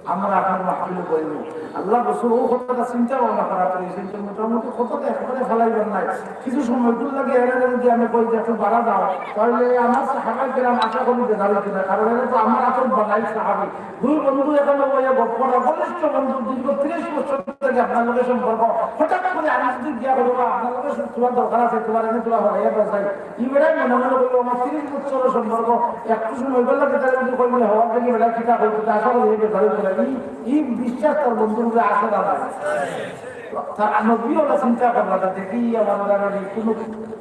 আমরা আপনার মাহফিলে বইব। আল্লাহ রাসূল ও কথাটা চিন্তা ভাবনা করা প্রয়োজন, তো মোটামুটি কথাটা একবারে ফেলাইবার নাই। কিছু সময় করলে কি এর আগে যদি আমি কই যে একটু বাড়া দাও, তাহলে আমার সাহাবায়ে কেরাম আশা করি বেজার হইতো না, কারণ এরা তো আমার আসল বাঙালি সাহাবী। দুই বন্ধু এখানে বইয়া গপ করা, ঘনিষ্ঠ বন্ধু, দীর্ঘ ত্রিশ বছর থেকে আপনার লগে সম্পর্ক। হঠাৎ করে আমি যদি গিয়া বলবো, "আপনার লগে তোমার দরকার আছে, তোমার এনে তোমার হরাইয়া দেওয়া যায়।" ই বেটায় মনে মনে কইলো, "আমার ত্রিশ বছরের সম্পর্ক, একটু সময় করলে কি তাহলে যদি কই বলে হওয়ার থেকে বেটায় কিতা কইতো, তা আশা করি এই বেটায় করে।" ই, ই বিশ্বাস তার বন্ধুর উপরে আসে না লাগে। তার নবী ওরা চিন্তা করলা, তা দেখি আমার দ্বারা নেই, কোনো,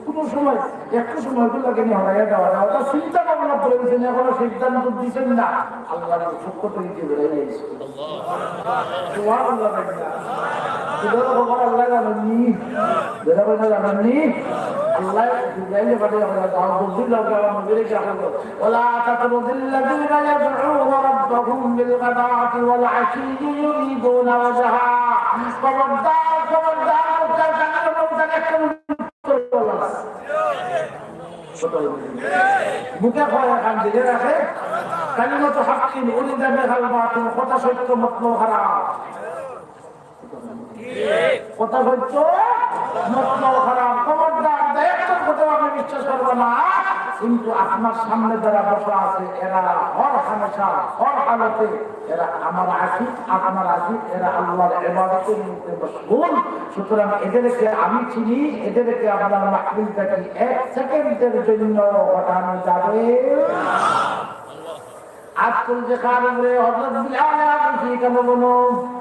কোনো সময়, একটু সময় করলে কেন হরাইয়া দেওয়া যায়। ওটা চিন্তা ভাবনা করে দিয়েছেন, এখনো সিদ্ধান্ত দিচ্ছেন না। আল্লাহর পক্ষ থেকে যে বেড়াই আইছে। সুবহানাল্লাহ বলবেন না। এটা তো খবর আল্লাহ জানেননি। যেটা বলে জানেননি। আল্লাহ জিব্রাইল পাঠিয়ে আমরা যাও, বলছি, "যাও, যাও, আমার নবীরে কি আহ্বান করো।" "ওয়ালা তাতরুদিল্লাযীনা ইয়াদউনা রাব্বাহুম বিল গাদাতি ওয়াল আশিয়্যি ইউরিদুনা ওয়াজহা।" খবরদার, খবরদার, খবরদার, খবরদার, একটা মুখে কয়, কান দিলে রাখে, কালিমাতু হাক্কিন উরিদা বিহাল বাতিল, কথা সত্য, মতলব খারাপ। কথা সত্য, মতলব খারাপ। খবরদার, একটা কথা আমি বিশ্বাস করবো না, কিন্তু আপনার সামনে যারা বসা আছে, এরা হর হামেশা, হর হালতে এরা আমার আশিক, আপনার আশিক, এরা আল্লাহর ইবাদতের মধ্যে মশগুল। সুতরাং এদেরকে আমি চিনি, এদেরকে আপনার মাহফিল থেকে এক সেকেন্ডের জন্য হটানো যাবে। আজ তুলছে কার উপরে? হযরত বিলাল হাবশি। কেন বলুন?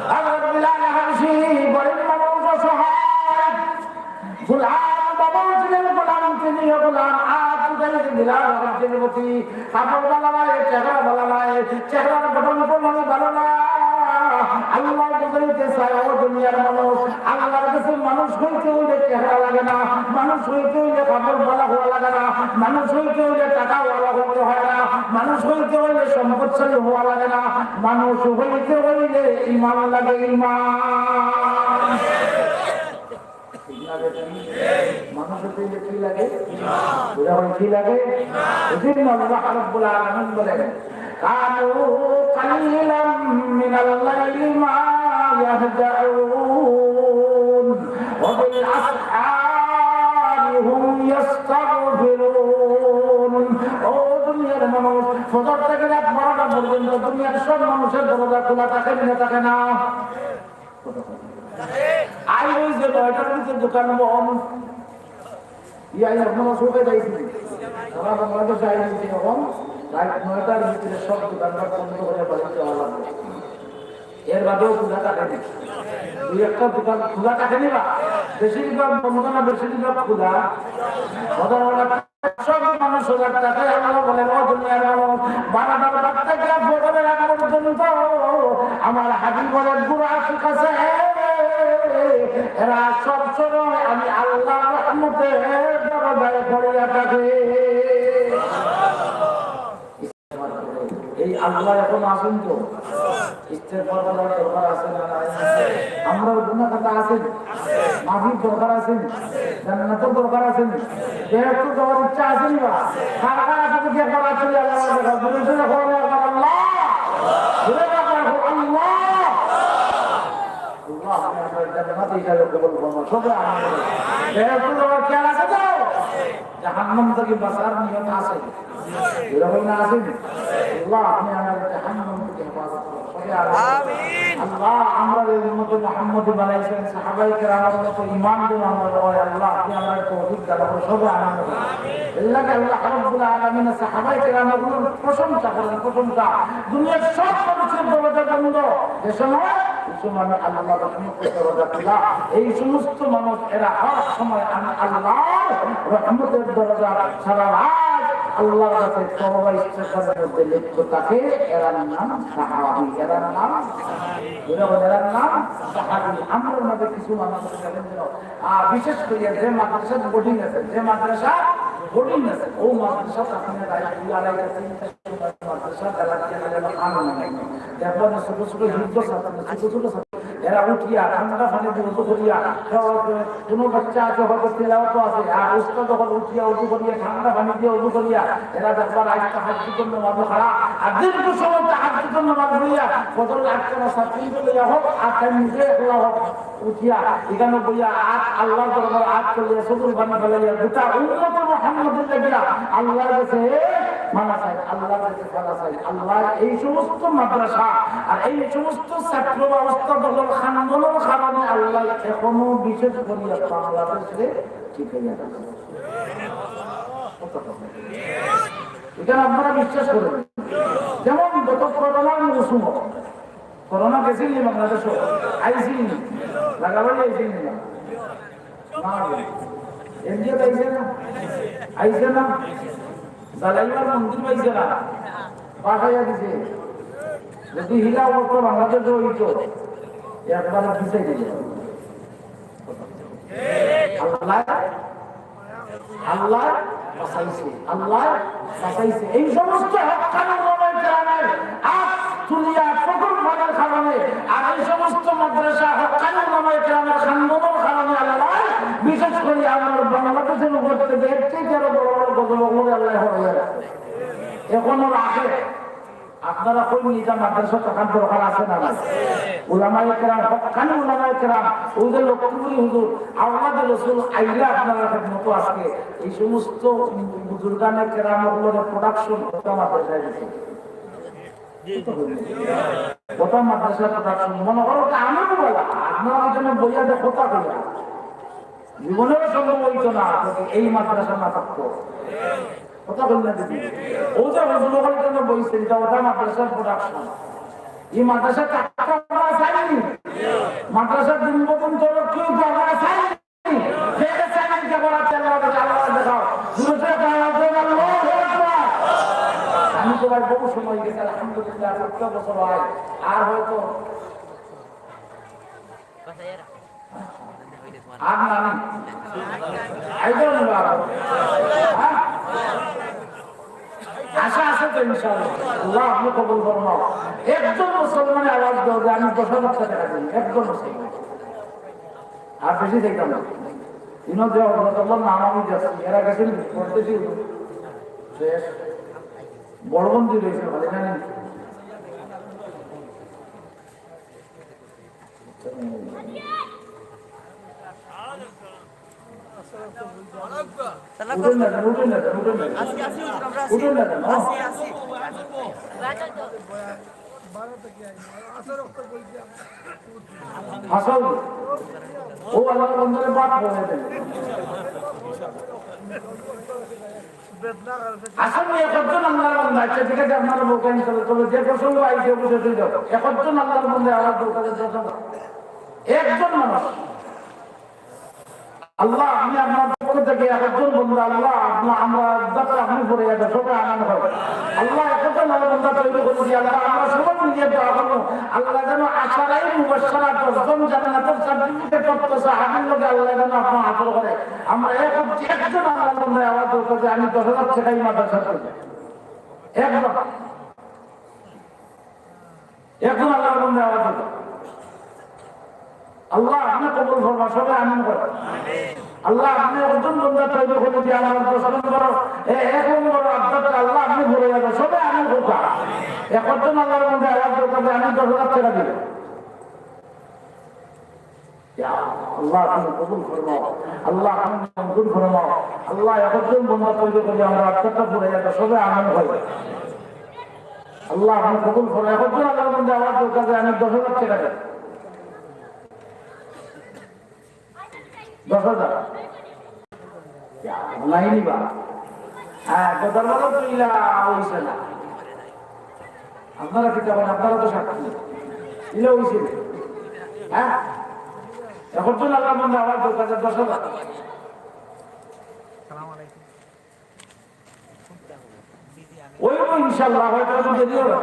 হযরত বিলাল হাবশি গরিব মানুষ, অসহায়। গোলাম বাবা ছিলেন, গোলাম দিলাম, আর বুঝাই দিলাম, আমার দিনমতি, কাপড় ভালা নাই, চেহারা ভালা নাই, চেহারার গঠন প্রণালী ভালা না। আল্লাহ বুঝাইতে চায়, ও দুনিয়ার মানুষ, আল্লাহর কাছে মানুষ হইতে হইলে চেহারা লাগে না, মানুষ হইতে হইলে কাপড় ভালা হওয়া লাগে না, মানুষ হইতে হইলে টাকা ভালা হইতে হয় না, মানুষ হইতে হইলে সম্পদশালী হওয়া লাগে না, মানুষ হইতে হইলে ইমান লাগে, ইমান। ঠিক না বেঠিক? মানুষ হইতে কি লাগে? বুঝা হয় কি লাগে? এই জন্য আল্লাহ রাব্বুল আলামিন বলেন, "কানু কালিলাম মিনাল লাইলি মা ইয়াহজাউন, ওয়া বিল আসহারি হুম ইয়াস্তাগফিরুন।" ও দুনিয়ার মানুষ, ফজর থেকে রাত বারোটা পর্যন্ত দুনিয়ার সব মানুষের দরজা খোলা থাকে না, থাকে না? আই ওই যে নয়টার ভিতরে দোকান বন্ধ। ইয়া, ইয়া, আপনারা সবাই যাইছেন। সারা বাংলাদেশ আই দিছে এখন। রাত নয়টার ভিতরে সব দোকানপাট বন্ধ করে বাড়িতে যাওয়া লাগবে। এর বাদেও খোলা থাকে নি। দুই একটা দোকান খোলা থাকে নি বা? বেশিরভাগ বন্ধ না, বেশিরভাগ খোলা? সব মানুষ সজাগ থাকে, আল্লাহ বলেন, "ও দুনিয়ার মানুষ, বারোটার বাদ থেকে ফজরের আগ পর্যন্ত আমার হাবিবের গুরু আশিক আছে, এরা সব সময় আমি আল্লাহর রহমতের দরজায় পড়িয়া থাকে।" এই আল্লাহ এখন আছেন তো? ইস্তেগফার করার দরকার আছে না নাই? আমরার গুনাহ খাতা আছে নি? মাফির দরকার আছে নি? জান্নাতর দরকার আছে নি? বেহেশত যাওয়ার ইচ্ছা আছে নি বা? কার কার আছে দেখি একবার হাত তুলে আল্লাহ দেখা। জোরে জোরে বলেন একবার আল্লাহ। জোরে একবার আল্লাহ। আল্লাহ, আপনি আপনার জান্নাত হিসাবে কবুল করুন। সবাই আমিন। বেহেশত যাওয়ার খেয়াল আছে তো? জাহান্নাম থেকে বাঁচার নিয়ত আছে। এরকম না আছে নি? আল্লাহ, আপনি আমাদের জাহান্নাম থেকে হেফাজত করুন। সবাই আমিন। আল্লাহ, আমরা এই উম্মতে মুহাম্মদী বানাইছেন, সাহাবায়ে কেরামের মতো ঈমান যেন আমরা হয়। আল্লাহ, আপনি আমাদের তৌফিক দান করুন। সবাই আমিন। এর লাগি আল্লাহ রাব্বুল আলামিন সাহাবায়ে কেরামগুলোর প্রশংসা করেন, প্রশংসা। দুনিয়ার সব মানুষের দরজা বন্ধ, যে সময়, এই সময় আমি আল্লাহর রহমতের দরজা খোলা। এই সমস্ত মানুষ এরা হর সময় আমি আল্লাহর রহমতের দরজা সারা রাত আল্লাহর কাছে তওবা ইস্তেগফারের মধ্যে লিপ্ত থাকে। এরার নাম সাহাবী, এরার নাম, এরা বলে, এরার নাম সাহাবী। আমরার মাঝে কিছু মানুষ আছে, যেমন, আহ, বিশেষ করে যে মাদ্রাসা বোর্ডিং আছে, যে মাদ্রাসা বোর্ডিং আছে, ও মাদ্রাসা আপনি রাত দুই আড়াইটা, তিনটা মাদ্রাসা বেলা দিয়ে গেলে আনন্দ নাই। দেখবেন ছোট ছোট হিন্দু ছাত্র, ছোট ছোট ছাত্র, এরা উঠিয়া ঠান্ডা পানি দিয়ে উজু করিয়া, কোনো বাচ্চা আছে হয়তো তিলাওয়াত আছে, আর উস্তাদ যখন উঠিয়া উজু করিয়া ঠান্ডা পানি দিয়ে উজু করিয়া, এরা দেখবার আজ তাহাজ্জুদের নামাজ খাড়া, আর দীর্ঘ সময় তাহাজ্জুদের নামাজ পড়িয়া, ফজর আটটা না সাত মিনিট লইয়া হোক, আর তাই নিজে একলা হোক, উঠিয়া এখানে বইয়া আত আল্লাহর দরবার আত করলে চোখের পানি ফেলাইয়া গোটা উম্মতে মুহাম্মদীর লাগিয়া আল্লাহর কাছে মানা চাই, আল্লাহর কাছে ক্ষমা চাই। আল্লাহ এই সমস্ত মাদ্রাসা আর এই সমস্ত ছাত্র বা উস্তাদ হকলর খান্দনর কারণে আল্লাহ এখনো বিশেষ করিয়া বাংলাদেশে টিকাইয়া রাখছে। এটা আপনারা বিশ্বাস করেন। যেমন গত করোনার মৌসুম, করোনা গেছিল নি বাংলাদেশো? আইছিল নি? লাগাবাড়ি আইছিল নি? না। ইন্ডিয়াত আইছে না? আইছে না? জালাইবার মন্দির পাইছে না? বাসাইয়া দিছে। যদি হিলা অবস্থা বাংলাদেশো হইতো, একবার পিছাই দিল। আল্লাহ আল্লাহ বাঁচাইছে, আল্লাহ বাঁচাইছে। এই সমস্ত হক্কানি উলামায়ে কেরামের আত তুলিয়া চোখের পানির কারণে, আর এই সমস্ত মাদ্রাসা হক্কানি উলামায়ে কেরামের খান্দনর কারণে আল্লাহ বিশেষ করে আমরা বাংলাদেশের উপর থেকে এর থেকে আরো বড় বড় গজব করে আল্লাহ হয়ে গেছে। এখনো রাখে। আপনারা কইন নি, ইটা মাদ্রাসা থাকার দরকার আছে না নাই? উলামায়ে কেরাম, হক্কানি উলামায়ে কেরাম, ওই যে লক্ষ্মীপুরী হুজুর, আওলাদে রসুল আইলা আপনারা খেদমতো আজকে এই সমস্ত বুজুর্গানে কেরাম অকলর প্রোডাকশন কথা মাদ্রাসায় গেছে। কথা মাদ্রাসা প্রোডাকশন মনে করো তো আমি বলা, আপনারা এখানে বইয়া যে কথা কইয়া জীবনেও সম্ভব হইতো না যদি এই মাদ্রাসা না থাকতো। কথা বল না দিদি। ও যে হুজুর ওখানে কেন বইছে, এটা ওটা মাদ্রাসার প্রোডাকশন। এই মাদ্রাসা টাকা আমরা চাইনি। মাদ্রাসার দিন মতন তরফ কেউ তো আমরা চাইনি। যেটা চাইনি যে করাতে আল্লাহ কাছে আল্লাহ দেখাও। জোরে জোরে আওয়াজ দেন, আল্লাহু আকবার। আমি তো ভাই বহু সময় গেছে, আলহামদুলিল্লাহ, সত্তর বছর হয়। আর হয়তো আর না, না। আইডল না। হ্যাঁ? আশা আছে তো ইনশাআল্লাহ। আল্লাহ, আপনি কবুল ফরমাও। একজন মুসলমানে আওয়াজ দাও যে আমি দশ হাজার টাকা দিই। একজন মুসলমান। আর বেশি দেখতাম না। ইনো যে হজরত আল্লাহর নাম আমি যাচ্ছি, এরা গেছেন পড়তেছি। শেষ। বড় মন্দির হয়েছে, ভালো জানেন। উঠেন না কেন, উঠেন না কেন, উঠেন না কেন? আছি, আছি, হুজুর, আমরা আছি। উঠেন না কেন? আছি, আছি। হাসান, ও আল্লাহর বন্দারে বাদ করে দেন। আসলে একজন আল্লাহর বান্দা, আচ্ছা, ঠিক আছে, আপনারা বলবেন, চলো, চলো, যে প্রসঙ্গ আইছে, অবশ্যই ঠিক আছে। একজন আল্লাহর বান্দা আওয়াজ দরকার আছে, একজন মানুষ। আল্লাহ, আমি আপনার পক্ষ থেকে একজন বন্ধু, আল্লাহ, আপনা-, আমরা যাতে আপনি পড়ে যাবে, সবে আমিন হয়। আল্লাহ, একজন আল্লাহর বান্দা তৈরি করে দিয়ে, আল্লাহ, আমরা সবাই মিলিয়ে দোয়া করবো। আল্লাহ যেন আশারায়ে মুবাশশারা দশজন জান্নাতের সার্টিফিকেট প্রাপ্ত সাহাবীর লগে আল্লাহ যেন আপনার হাসিল করে। আমরা এখন একজন আল্লাহর বান্দায় আওয়াজ করতে যে আমি দশ হাজার টাকাই মাদ্রাসা করবো। একজন, একজন আল্লাহর বান্দায় আওয়াজ করতে। আল্লাহ, আপনি কবুল ফরমা, সবে আমিন করে। আল্লাহ, আপনি একজন বান্দা তৈরি করে দিয়ে আমার দশ নম্বর, এ, এক নম্বর আবদারটা আল্লাহ, আপনি ভরে যাবে, সবে আমিন করবা। একজন আল্লাহর বান্দায় আওয়াজ করতে যে আমি দশ হাজার টাকা দিব। ইয়া আল্লাহ, তুমি কবুল ফরমাও। আল্লাহ, তুমি মঞ্জুর ফরমাও। আল্লাহ, একজন বান্দা তৈরি করি আমরা আত্মাটা পুড়ে যাবে, সবে আমিন হয়। আল্লাহ, আপনি কবুল ফরমাও। একজন আল্লাহর বান্দা আওয়াজ দরকার যে আমি দশ হাজার টাকা দেব। দশ হাজার। ইয়া, নাই নিবা। হ্যাঁ, কথা বলো তো ইলা হইছে না। আপনারা কি তখন, আপনারা তো সাক্ষী। ইলা হইছে না। হ্যাঁ? একজন আল্লাহর বান্দা আওয়াজ দরকার যে দশ হাজার। ওই তো ইনশাআল্লাহ হয়তো একটু দেরি হবে।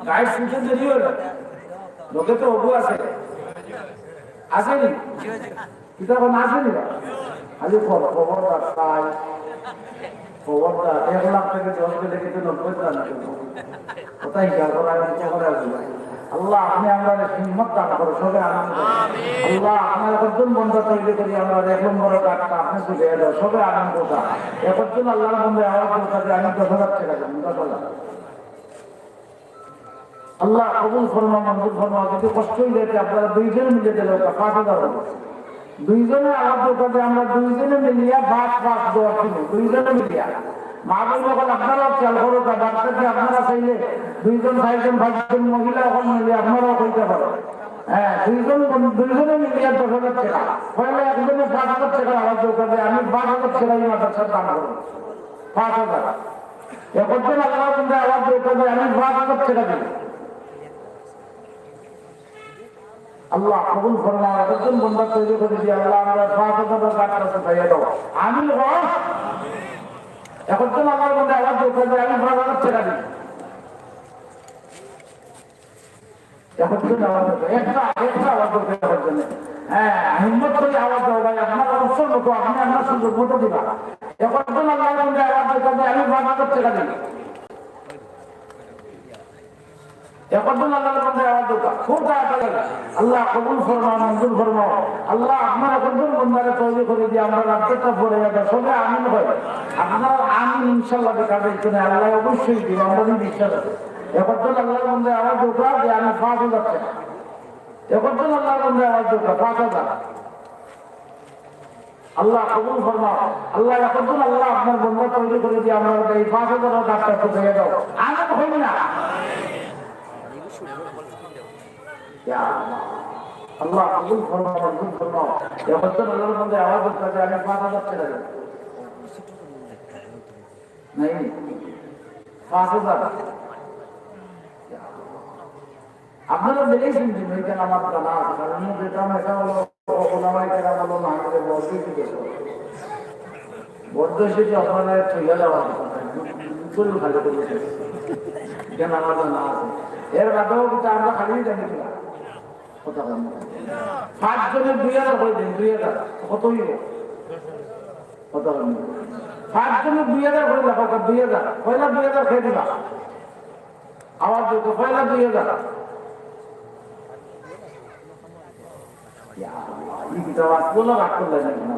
গাইড শুনতে দেরি হবে। লোকে তো অবু আছে। আসেনি? কিতা এখন আসেনি বা? খালি খবর, খবরদার, তাই। খবরদার, এক লাখ থেকে দশ গেলে কিন্তু নব্বই দান করবো। কথা হিসাব করা, নিচে করা আছে। আল্লাহ, আপনি আমরারে হিম্মত দান করো, সবে আমিন করো। আল্লাহ, আপনার একজন বান্দা তৈরি করি আমরা এক নম্বর কার্ডটা আপনি বুঝিয়ে দাও, সবে আমিন করো। একজন আল্লাহর বান্দায় আওয়াজ দরকার যে আমি দশ হাজার টাকা দেবো, দশ হাজার। আল্লাহ কবুল ফরমাও, মঞ্জুর ফরমাও। যদি কষ্ট হয়ে যায়, আপনারা দুইজনে মিলে দিলে ওটা পাঁচ হাজার হবে। দুইজনে আওয়াজ দরকার যে আমরা দুইজনে মিলিয়া পাঁচ পাঁচ দশ দিব, দুইজনে মিলিয়া। মা বোন যখন আপনারাও খেয়াল করো, তা বাচ্চাকে আপনারা চাইলে দুইজন, চারজন, পাঁচজন মহিলা এখন মিলে আপনারাও কইতে পারো। হ্যাঁ, দুইজন, দুইজনে মিলিয়া দশ হাজার টাকা। পয়লা একজনে পাঁচ হাজার টাকা আওয়াজ দরকার যে আমি পাঁচ হাজার টাকা এই মাদ্রাসার দান করবো। পাঁচ হাজার। একজন আল্লাহর বান্দা আওয়াজ দরকার যে আমি পাঁচ হাজার টাকা দিব। আল্লাহ কবুল ফরমাও, একজন বান্দা তৈরি করে দিয়ে আল্লাহ আমরা পাঁচ হাজার টাকা পাইয়া দাও। আমিন কও। একজন আল্লাহর বান্দা আওয়াজ দরকার যে আমি পাঁচ হাজার টাকা দিই। একজন আওয়াজ দরকার, একটা, একটা আওয়াজ দরকার একজন। হ্যাঁ, হিম্মত করে আওয়াজ দাও ভাই, আপনার অবসর মতো, আপনি আপনার সুযোগ মতো দিবা। একজন আল্লাহর বান্দা আওয়াজ দরকার যে আমি পাঁচ হাজার টাকা দিই। একজন আল্লাহর বান্দা আওয়াজ দরকার, খুব তাড়াতাড়ি। আল্লাহ কবুল ফরমাও, মঞ্জুর ফরমাও। আল্লাহ আপনার একজন বান্দারে তৈরি করে দিয়ে আমরা রাত্রিটা পড়ে যাবে, সবে আমিন হয়। আপনারা আমিন ইনশাআল্লাহ দেখা যাচ্ছে না, আল্লাহ অবশ্যই দিবে, আমরা বিশ্বাস আছে। একজন আল্লাহর বান্দা আওয়াজ দরকার যে আমি পাঁচ হাজার টাকা। একজন আল্লাহর বান্দা আওয়াজ দরকার পাঁচ হাজার। আল্লাহ কবুল ফরমাও। আল্লাহ, একজন আল্লাহ আপনার বান্দা তৈরি করে দিয়ে আমরা এই পাঁচ হাজার টাকা পেয়ে দাও। আমিন হই না? ইয়া আল্লাহ। আল্লাহ কবুল ফরমাও, কবুল ফরমাও। একজন আল্লাহর বান্দা আওয়াজ করতে আমি পাঁচ হাজার টাকা দেব। নাই? পাঁচ হাজার। ইয়া আল্লাহ। আপনারা দেখেছেন যে মেয়েটা আমার জানা আছে, কারণ যেটা মেয়েটা হলো ওলামায়ে কেরাম বলো, মাহফিলে বড় বেশি গেছে। বড় বেশি যে আপনারা থইয়া দেওয়া হবে, বুকুল খালি করে গেছে। কেন আমার জানা আছে। এর বাদেও কিন্তু আমরা খালি জানি কিনা? কথা বলেন। পাঁচজনে দুই হাজার করে দিন, দুই হাজার। কত হইব? কথা বলেন। পাঁচজনে দুই হাজার করে লেখো, দুই হাজার। পয়লা দুই হাজার খেয়ে দিবা। আওয়াজ দিও তো, পয়লা দুই হাজার। ইয়া আল্লাহ, এই কিতাব আজকে হলো রাগ করলেন না।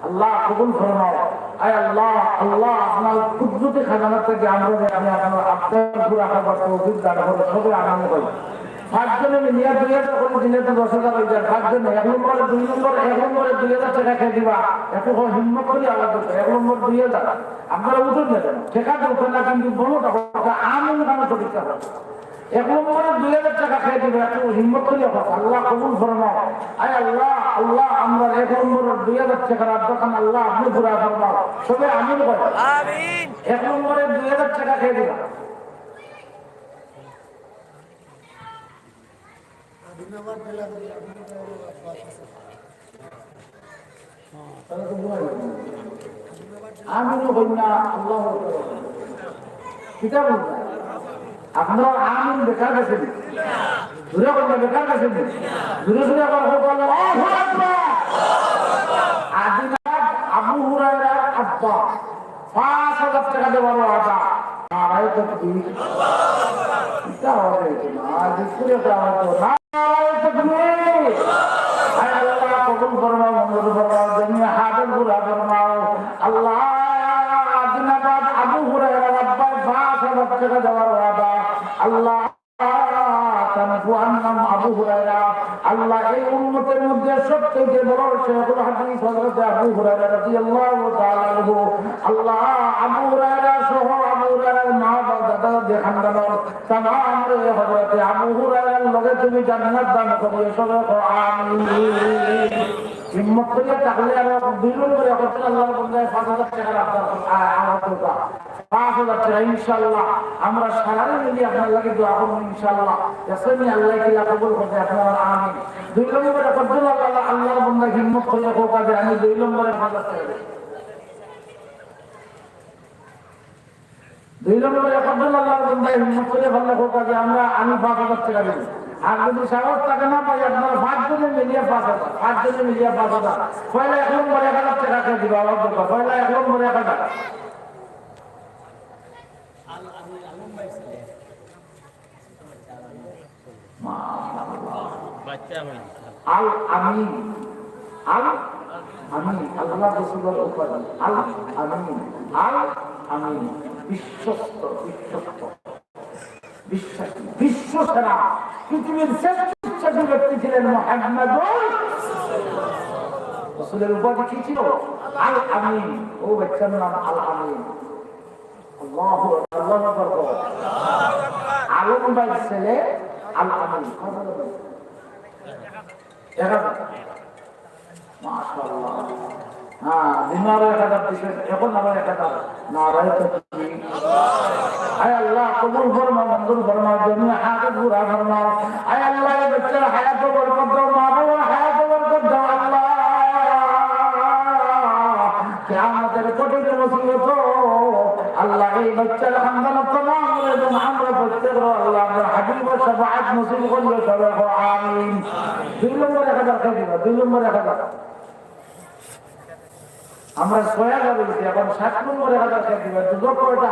আল্লাহ কবুল ফরমাও। আয় আল্লাহ, আল্লাহ আপনার কুদরতি খাজানা থেকে আমরা যে আমি আপনার আবদার পুরা করবার তৌফিক দান করো, সবে আনন্দ পাই। পাঁচজনে মিলিয়া দুই হাজার করে দিলে তো দশ হাজার হয়ে যায়। পাঁচজনে এক নম্বরে, দুই নম্বরে, এক নম্বরে দুই হাজার টাকা খেয়ে দিবা। একটু হ-, হিম্মত করি আওয়াজ দিতে। এক নম্বর দুই হাজার। আপনারা উঠুন না কেন? ঠেকা তো উঠে না, কিন্তু বলো তখন আমিন গান তো দিতে হবে। এক নম্বরে দুই হাজার টাকা খেয়ে দিবে, একটু হিম্মত করিয়া হোক, আল্লাহ কবুল ফরমাও। আয় আল্লাহ, আল্লাহ, আমরা এক নম্বরের দুই হাজার টাকার আবদারখান আল্লাহ আপনি পুরা ফরমাও। সবে আমিন বলো। আমিন। এক নম্বরে দুই হাজার টাকা খেয়ে দিবা। আমিন কই না, আল্লাহু আকবার। কিতা বলবা? আপনারা আমিন বেকার গেছে নি? জোরে কই না, বেকার গেছে নি? জোরে জোরে আবার হোক, আল্লাহু আকবার। আদিনাথ আবু হুরায়রার আব্বা পাঁচ হাজার টাকা দেওয়ার ওয়াদা। নারায়ে তাকবীর। কিতা আওয়াজ হইছে না? আর বিস্কুটে তো আওয়াজ তো না। নারায়ে তাকবীর। আয় আল্লাহ, কবুল ফরমাও, মঞ্জুর ফরমাও, জমিয়ে হাজত পুরা ফরমাও। আল্লাহ, জিন্দাবাদ আবু হুরায়রা, আব্বার পাঁচ হাজার টাকা দেওয়ার ওয়াদা। আল্লাহ, তার ফুয়ার নাম আবু হুরায়রা। আল্লাহ, এই উম্মতের মধ্যে সবথেকে বড় শেখুল হাদিস হযরত আবু হুরায়রা রাদিয়াল্লাহু তাআলা আনহু। আল্লাহ, আবু হুরায়রা সহ আবু হুরায়রার মা, বাপ, দাদা, দাদি, খানদানর তামাম রে হযরতে আবু হুরায়রার লগে তুমি জান্নাত দান করিও, সবে কও আমিন। হিম্মত করিয়া থাকলে আর দুই নম্বরে একজন আল্লাহর বন্দায় পাঁচ হাজার টাকার আবদার, আ-, আমার দরকার। পাঁচ হাজার টাকা ইনশাআল্লাহ আমরা সারারে মিলি আপনার লাগি দোয়া করবো ইনশাআল্লাহ। দেখছেন নি আল্লাহ কিলা কবুল করবে আপনারা, আমিন। দুই নম্বরে একজন আল্লাহ, আল্লাহর বন্দা হিম্মত করিয়া কউক্কা যে আমি দুই নম্বরে পাঁচ হাজার টাকা দেব। দুই নম্বরে একজন আল্লাহর বন্দায় হিম্মত করিয়া পারলে কউক্কা যে আমরা, আমি পাঁচ হাজার টাকা দেব। আর যদি সাহস থাকে না ভাই, আপনারা পাঁচজনে মিলিয়া পাঁচ হাজার, পাঁচজনে মিলিয়া পাঁচ হাজার। পয়লা এক নম্বরে এক হাজার টাকা খেয়ে দিবা, আমার দরকার। পয়লা এক নম্বরে এক হাজার। মাশাআল্লাহ। আল আমিন, আল আমিন, আল্লাহ রসুলের উপাধি, আল আমিন, আল আমিন, বিশ্বস্ত, বিশ্বস্ত, বিশ্বাসী, বিশ্বসেরা, পৃথিবীর শ্রেষ্ঠ বিশ্বাসী ব্যক্তি ছিলেন মুহাম্মাদুর রাসূলুল্লাহ। রসুলের উপাধি কি ছিল? আল আমিন। ও বাচ্চার নাম আল আমিন। আল্লাহু আকবার, আল্লাহু আকবার। আলম ভাইর ছেলে আল আমিন। এক হাজার। মাশাআল্লাহ। হ্যাঁ, দিন আরো এক হাজার দিছেন, এখন আরো এক হাজার। নারায়ে তাকবীর। আয় আল্লাহ, কবুল ফরমাও, মঞ্জুর ফরমাও, জমিয়ে হাজত পুরা ফরমাও। আয় আল্লাহ, এই বাচ্চার হায়াতে বরকত দাও, মা বাবার হায়াতে বরকত দাও, আল্লাহ। কিয়ামতের কঠিন মুসিবত, আল্লাহ, এই বাচ্চার খানদান তামাম এবং আমরা প্রত্যেক, আল্লাহ, আমরা হাবিব শাফাআত নসিব করিও, সবাই কও আমিন। দুই নম্বরে এক হাজার খেয়ে দিবা, দুই নম্বরে এক হাজার। আমরা ছয় হাজার হইছি, এখন সাত নম্বরে এক হাজার খেয়ে দিবা। দুটো কয়টা?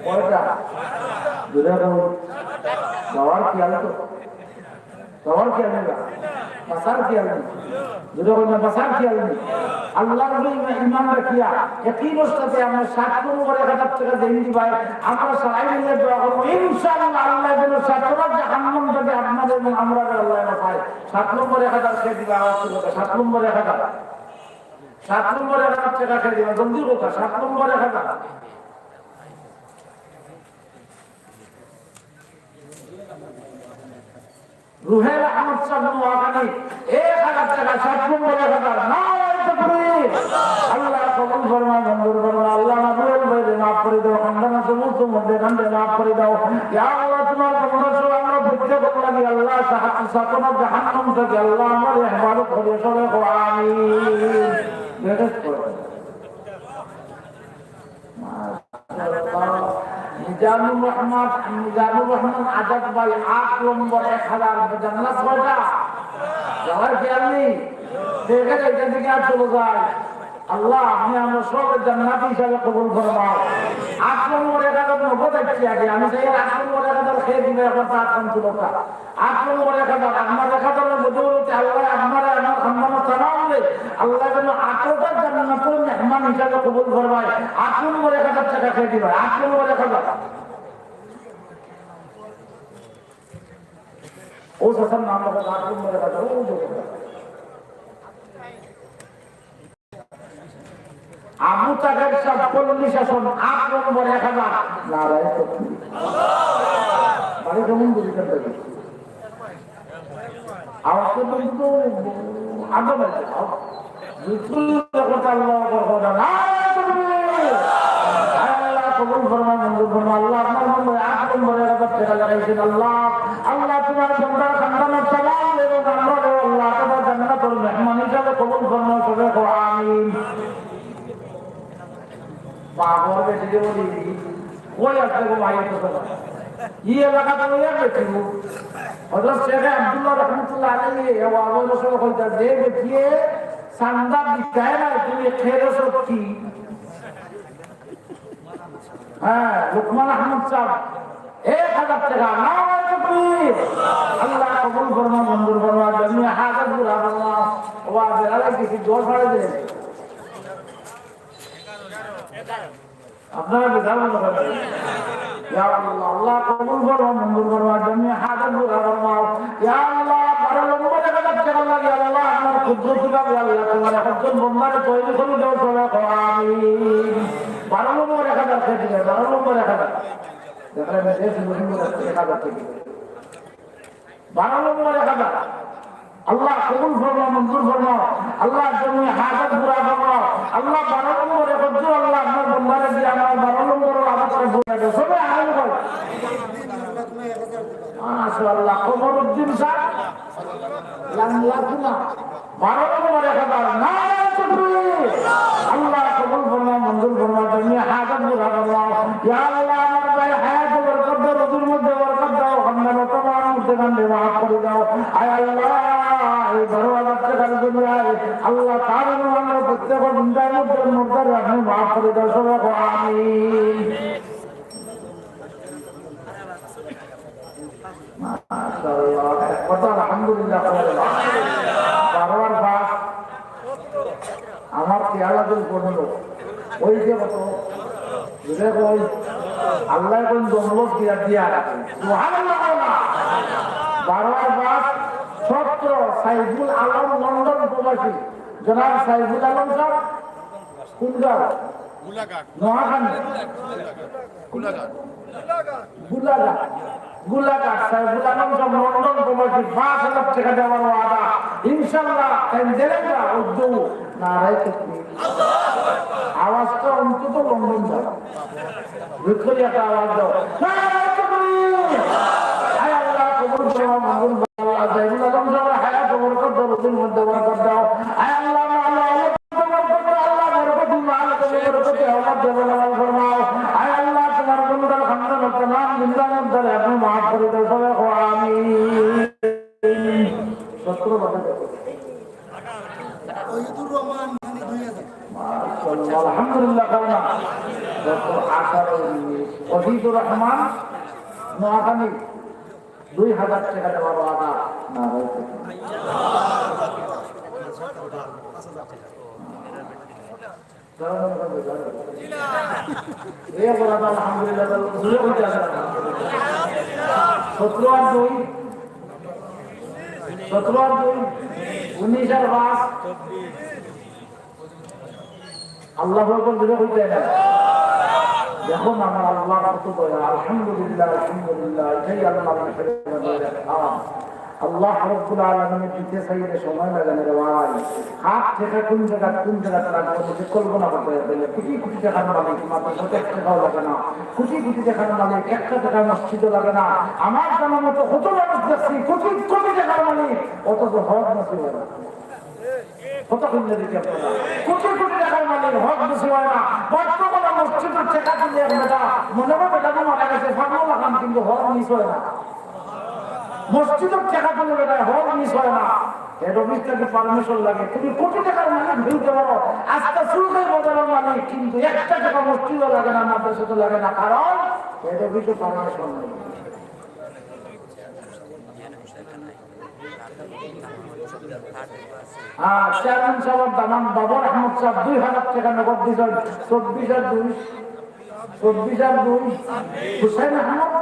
কয়টা? দুটো কই? বাবার খেয়াল তো? বাবার খেয়াল নেই? বাসার খেয়াল নেই? দুটো কই না, বাসার খেয়াল নেই? আল্লাহর উপরে ইমান, ইমান রাখিয়া, একই অবস্থাতে আমরা সাত নম্বরে এক হাজার টাকা দেন দিবায়, আমরা সবাই মিলে দোয়া করবো, ইনশাআল্লাহ, আল্লাহ যেন সাতটা জাহান্নাম থেকে আপনাদের এবং আমরা আল্লাহ বাঁচায়। সাত নম্বরে এক হাজার খেয়ে দিবা, আওয়াজ করে, সাত নম্বরে এক হাজার। সাত নম্বরে এক হাজার টাকা খেয়ে দিবা, জলদি কথা, সাত নম্বরে এক হাজার। রুহেল আহমদ সাহেব নোয়াখালী, এক হাজার টাকা, সাত নম্বরে এক হাজার। নারায়ে তাকবীর। আল্লাহ কবুল ফরমা, মঞ্জুর ফরমা। আল্লাহ না রুহেল ভাইরে মাফ করে দেও, খানদান আছে, মুসলিম মধ্যে মাফ করি দাও। ইয়া আল্লাহ, তুমার বন্দা সহ আমরা প্রত্যেক লাগি আল্লাহ, সাহায্য সাপনা জাহান্নাম থাকি আল্লাহ আমরারে হেফাজত করিও, সবে কও আমিন। বেহেশত করে। মাশাআল্লাহ। মিজানুর রহমান, মিজানুর রহমান আজাদ ভাই আট নম্বর এক হাজার, জান্নাত কয়টা? যাওয়ার খেয়াল নেই। দেখে যাইতে দিকে আর চলে যায়। আল্লাহ, আপনি আমরা সব জান্নাতি হিসাবে কবুল ফরমাও। আট নম্বর এক হাজার নগদ আসছে আগে, আমি চাই আট নম্বর এক হাজার খেয়ে দিবে, এখন তো আট নম্বর এক হাজার। আট নম্বর এক হাজার, আপনার এক হাজারের বদৌলতে আল্লাহ আপনারে, আপনার খানদানের তামামরে আল্লাহ যেন আঠারোটা জান্নাতুল মেহমান হিসাবে কবুল ফরমায়। আট নম্বর এক হাজার টাকা খেয়ে দিবে, আট নম্বর এক হাজার। ও চাচার নাম লেখা, আট নম্বর এক হাজার, ও দেখো। আবু তাহের সাহেব পল্লী শাসন, আট নম্বর এক হাজার। নারায়ে তাকবীর। বাড়ি কেমন দূরে কেন থাকি? আওয়াজ তো কিন্তু আগে বাজে। বিপুল কথা আল্লাহু আকবার কথা। নারায়ে তাকবীর। আল্লাহ কবুল ফরমা, মঞ্জুর ফরমা। আল্লাহ আপনার মনে আট নম্বর এক হাজার টাকা লাগাইছেন। আল্লাহ, আল্লাহ তুমার বন্দার খানদানের তামাম এবং আমরারে আল্লাহ তাআলা জান্নাতুল মেহমান হিসাবে কবুল ফরমা, সবে কও আমিন। বাবর বেটি যে বলি, ওই আসতে গো ভাই, তো তো। ই এলাকা তো ওই আর বেটি গো। হযরত শেখ আব্দুল্লাহ রহমতুল্লাহ আলাইহি, এ ওয়াজের সময় কইতা যে বেটিয়ে চান্দা দিতায় না, তুমি খেয়ে সত্যি। হ্যাঁ, লোকমান আহমদ সাহেব, এক হাজার টাকা, নারায়ে তাকবীর। আল্লাহ কবুল ফরমা, মঞ্জুর ফরমা, জমি হাজার পুরা ফরমা। ওয়া বেড়ালে কিছু জোর ছাড়া দিলেন। আপনারা বেজার মনে করেন। ইয়া আল্লাহ, আল্লাহ কবুল ফরমা, মঞ্জুর ফরমা, জমি হাজার পুরা ফরমাও। ইয়া আল্লাহ, বারো নম্বর এক হাজার টাকা লাগে, আল্লাহ, আপনার কুদরতি ভাবে আল্লাহ, তুমার একজন বন্দারে তৈরি করে দাও, সবে কও আমিন। বারো নম্বর এক হাজার খেয়ে দিবে, বারো নম্বর এক হাজার। দেখলেন, বেশ মুসলিম এক হাজার থেকে। বারো নম্বর এক হাজার। আল্লাহ কবুল ফরমাও, মঞ্জুর ফরমাও। আল্লাহ জমি হাজাত পুরা ফরমাও। আল্লাহ বারো নম্বরে হজ্জ, আল্লাহ আপনার বন্দারে দিয়া আমার বারো নম্বর আবাদ করে ফরমাই দাও। সবে আমিন কও। মাশাআল্লাহ, কমরুদ্দিন সাহেব, লাংলাকুনা। বারো নম্বর এক হাজার, নারায়ে তাকবীর। আল্লাহ কবুল ফরমাও, মঞ্জুর ফরমাও, তুমি হাজাত পুরা ফরমাও। ইয়া আল্লাহ, আমার ভাই হায়াতে বরকত দাও, রুজির মধ্যে বরকত দাও, খানদান ও তামাম মুর্দেগানরে মাফ করে দাও। আয় আল্লাহ, এই বারো হাজার টাকার দুনিয়ায় আল্লাহ তার অনুমানের প্রত্যেক জিন্দার মধ্যে মুর্দারে আপনি মাফ করে দাও, সবে কও আমিন। মাশাআল্লাহ, এক কথা আলহামদুলিল্লাহ কইলা। বারো আর পাঁচ, আমার খেয়াল আছে পনেরো। ওই যে কত? বুঝে কই? আল্লাহ কোন দৌলত দিয়া দিয়া রাখে। সুবহানাল্লাহ কইলা। বারো আর পাঁচ, সতেরো, সাইফুল আলম লন্ডন প্রবাসী। জনাব সাইফুল আলম সাহেব, কোন গাঁও? গোলাঘাট। নোয়াখালী। গোলাঘাট। গোলাঘাট। গোলাঘাট। সাইফুল আলম সাহেব লন্ডন প্রবাসী, পাঁচ হাজার টাকা দেওয়ার ওয়াদা। ইনশাআল্লাহ, তাই দিলেন না, উদ্যোগ। নারায়ে তাকবীর। আওয়াজটা অন্তত লন্ডন যাবে। ভিতরে একটা আওয়াজ দাও। নারায়ে তাকবীর। আয় আল্লাহ, কবুল করো, মঞ্জুর করো। আল্লাহ, সাইফুল আলম সাহেবের হায়াত বরকত দাও, রুজির মধ্যে বরকত দাও। আয় আল্লাহ, আল্লাহ, আল্লাহ, বরকত দাও, আল্লাহ, বরকত দাও, আল্লাহ, তুমি বরকত দাও, আল্লাহ, দেবো নামাজ ফরমাও। আয় আল্লাহ, তোমার বন্দার খানদান ও তামাম জিন্দার মধ্যে আপনি মাফ করে দাও, সবে কও আমিন। সতেরো বাজে। ওহিদুর রহমান, দুই হাজার। মাশাআল্লাহ, আলহামদুলিল্লাহ, কারণ যত আশা রয়েছে, ওহিদুর রহমান, নোয়াখালী, দুই হাজার টাকা দেওয়ার ওয়াদা। নারায়ে তাকবীর। এ বড় আলহামদুলিল্লাহ, জোরে বলতে আসে। সতেরো আর দুই, সতেরো আর দুই, উনিশ আর পাঁচ। আল্লাহু আকবার জোরে বলতে না। দেখো না, আমার আল্লাহ কত দয়া। আলহামদুলিল্লাহ, আলহামদুলিল্লাহ, এটাই আল্লাহর কাছে দয়া। আল্লাহ রাব্বুল আলামিনে দিতে চাইলে সময় লাগে না রে ভাই। হাত টেকা কোন জায়গা, কোন জায়গা রাখবো, নিজে কল্পনা করতে পারবে না। কোটি কোটি টেকার মালিক, মাত্র এক টেকাও লাগে না। কোটি কোটি টেকার মালিক, একটা টেকা মসজিদও লাগে না। আমার জানা মতো কত মানুষ দেখছি, কোটি কোটি টেকার মালিক, অথচ হজ নসিব হয় না। কত কইন না দেখি আপনারা, কোটি কোটি টেকার মালিক, হজ নসিব হয় না। বর্তমানে মসজিদর টেকা দিলে এক বেটা, মনে হয় বেটা তো মারা গেছে, পাগল লাখান, কিন্তু হজ মিস হয় না। মসজিদর টেকা দিলে বেটা হজ মিস হয় না। হেড অফিস থাকি পারমিশন লাগে। তুমি কোটি টেকার মালিক হইতে পারো, আস্তা সুলতান বাজারের মালিক, কিন্তু একটা টেকা মসজিদও লাগে না, মাদ্রাসাত লাগে না, কারণ হেড অফিসে পারমিশন নেই। হ্যাঁ, চেয়ারম্যান সাহেব দামান বাবর আহমদ সাহেব দুই হাজার টেকা নগদ দিছইন, চব্বিশ আর দুই, চব্বিশ আর দুই, হুসেন আহমদ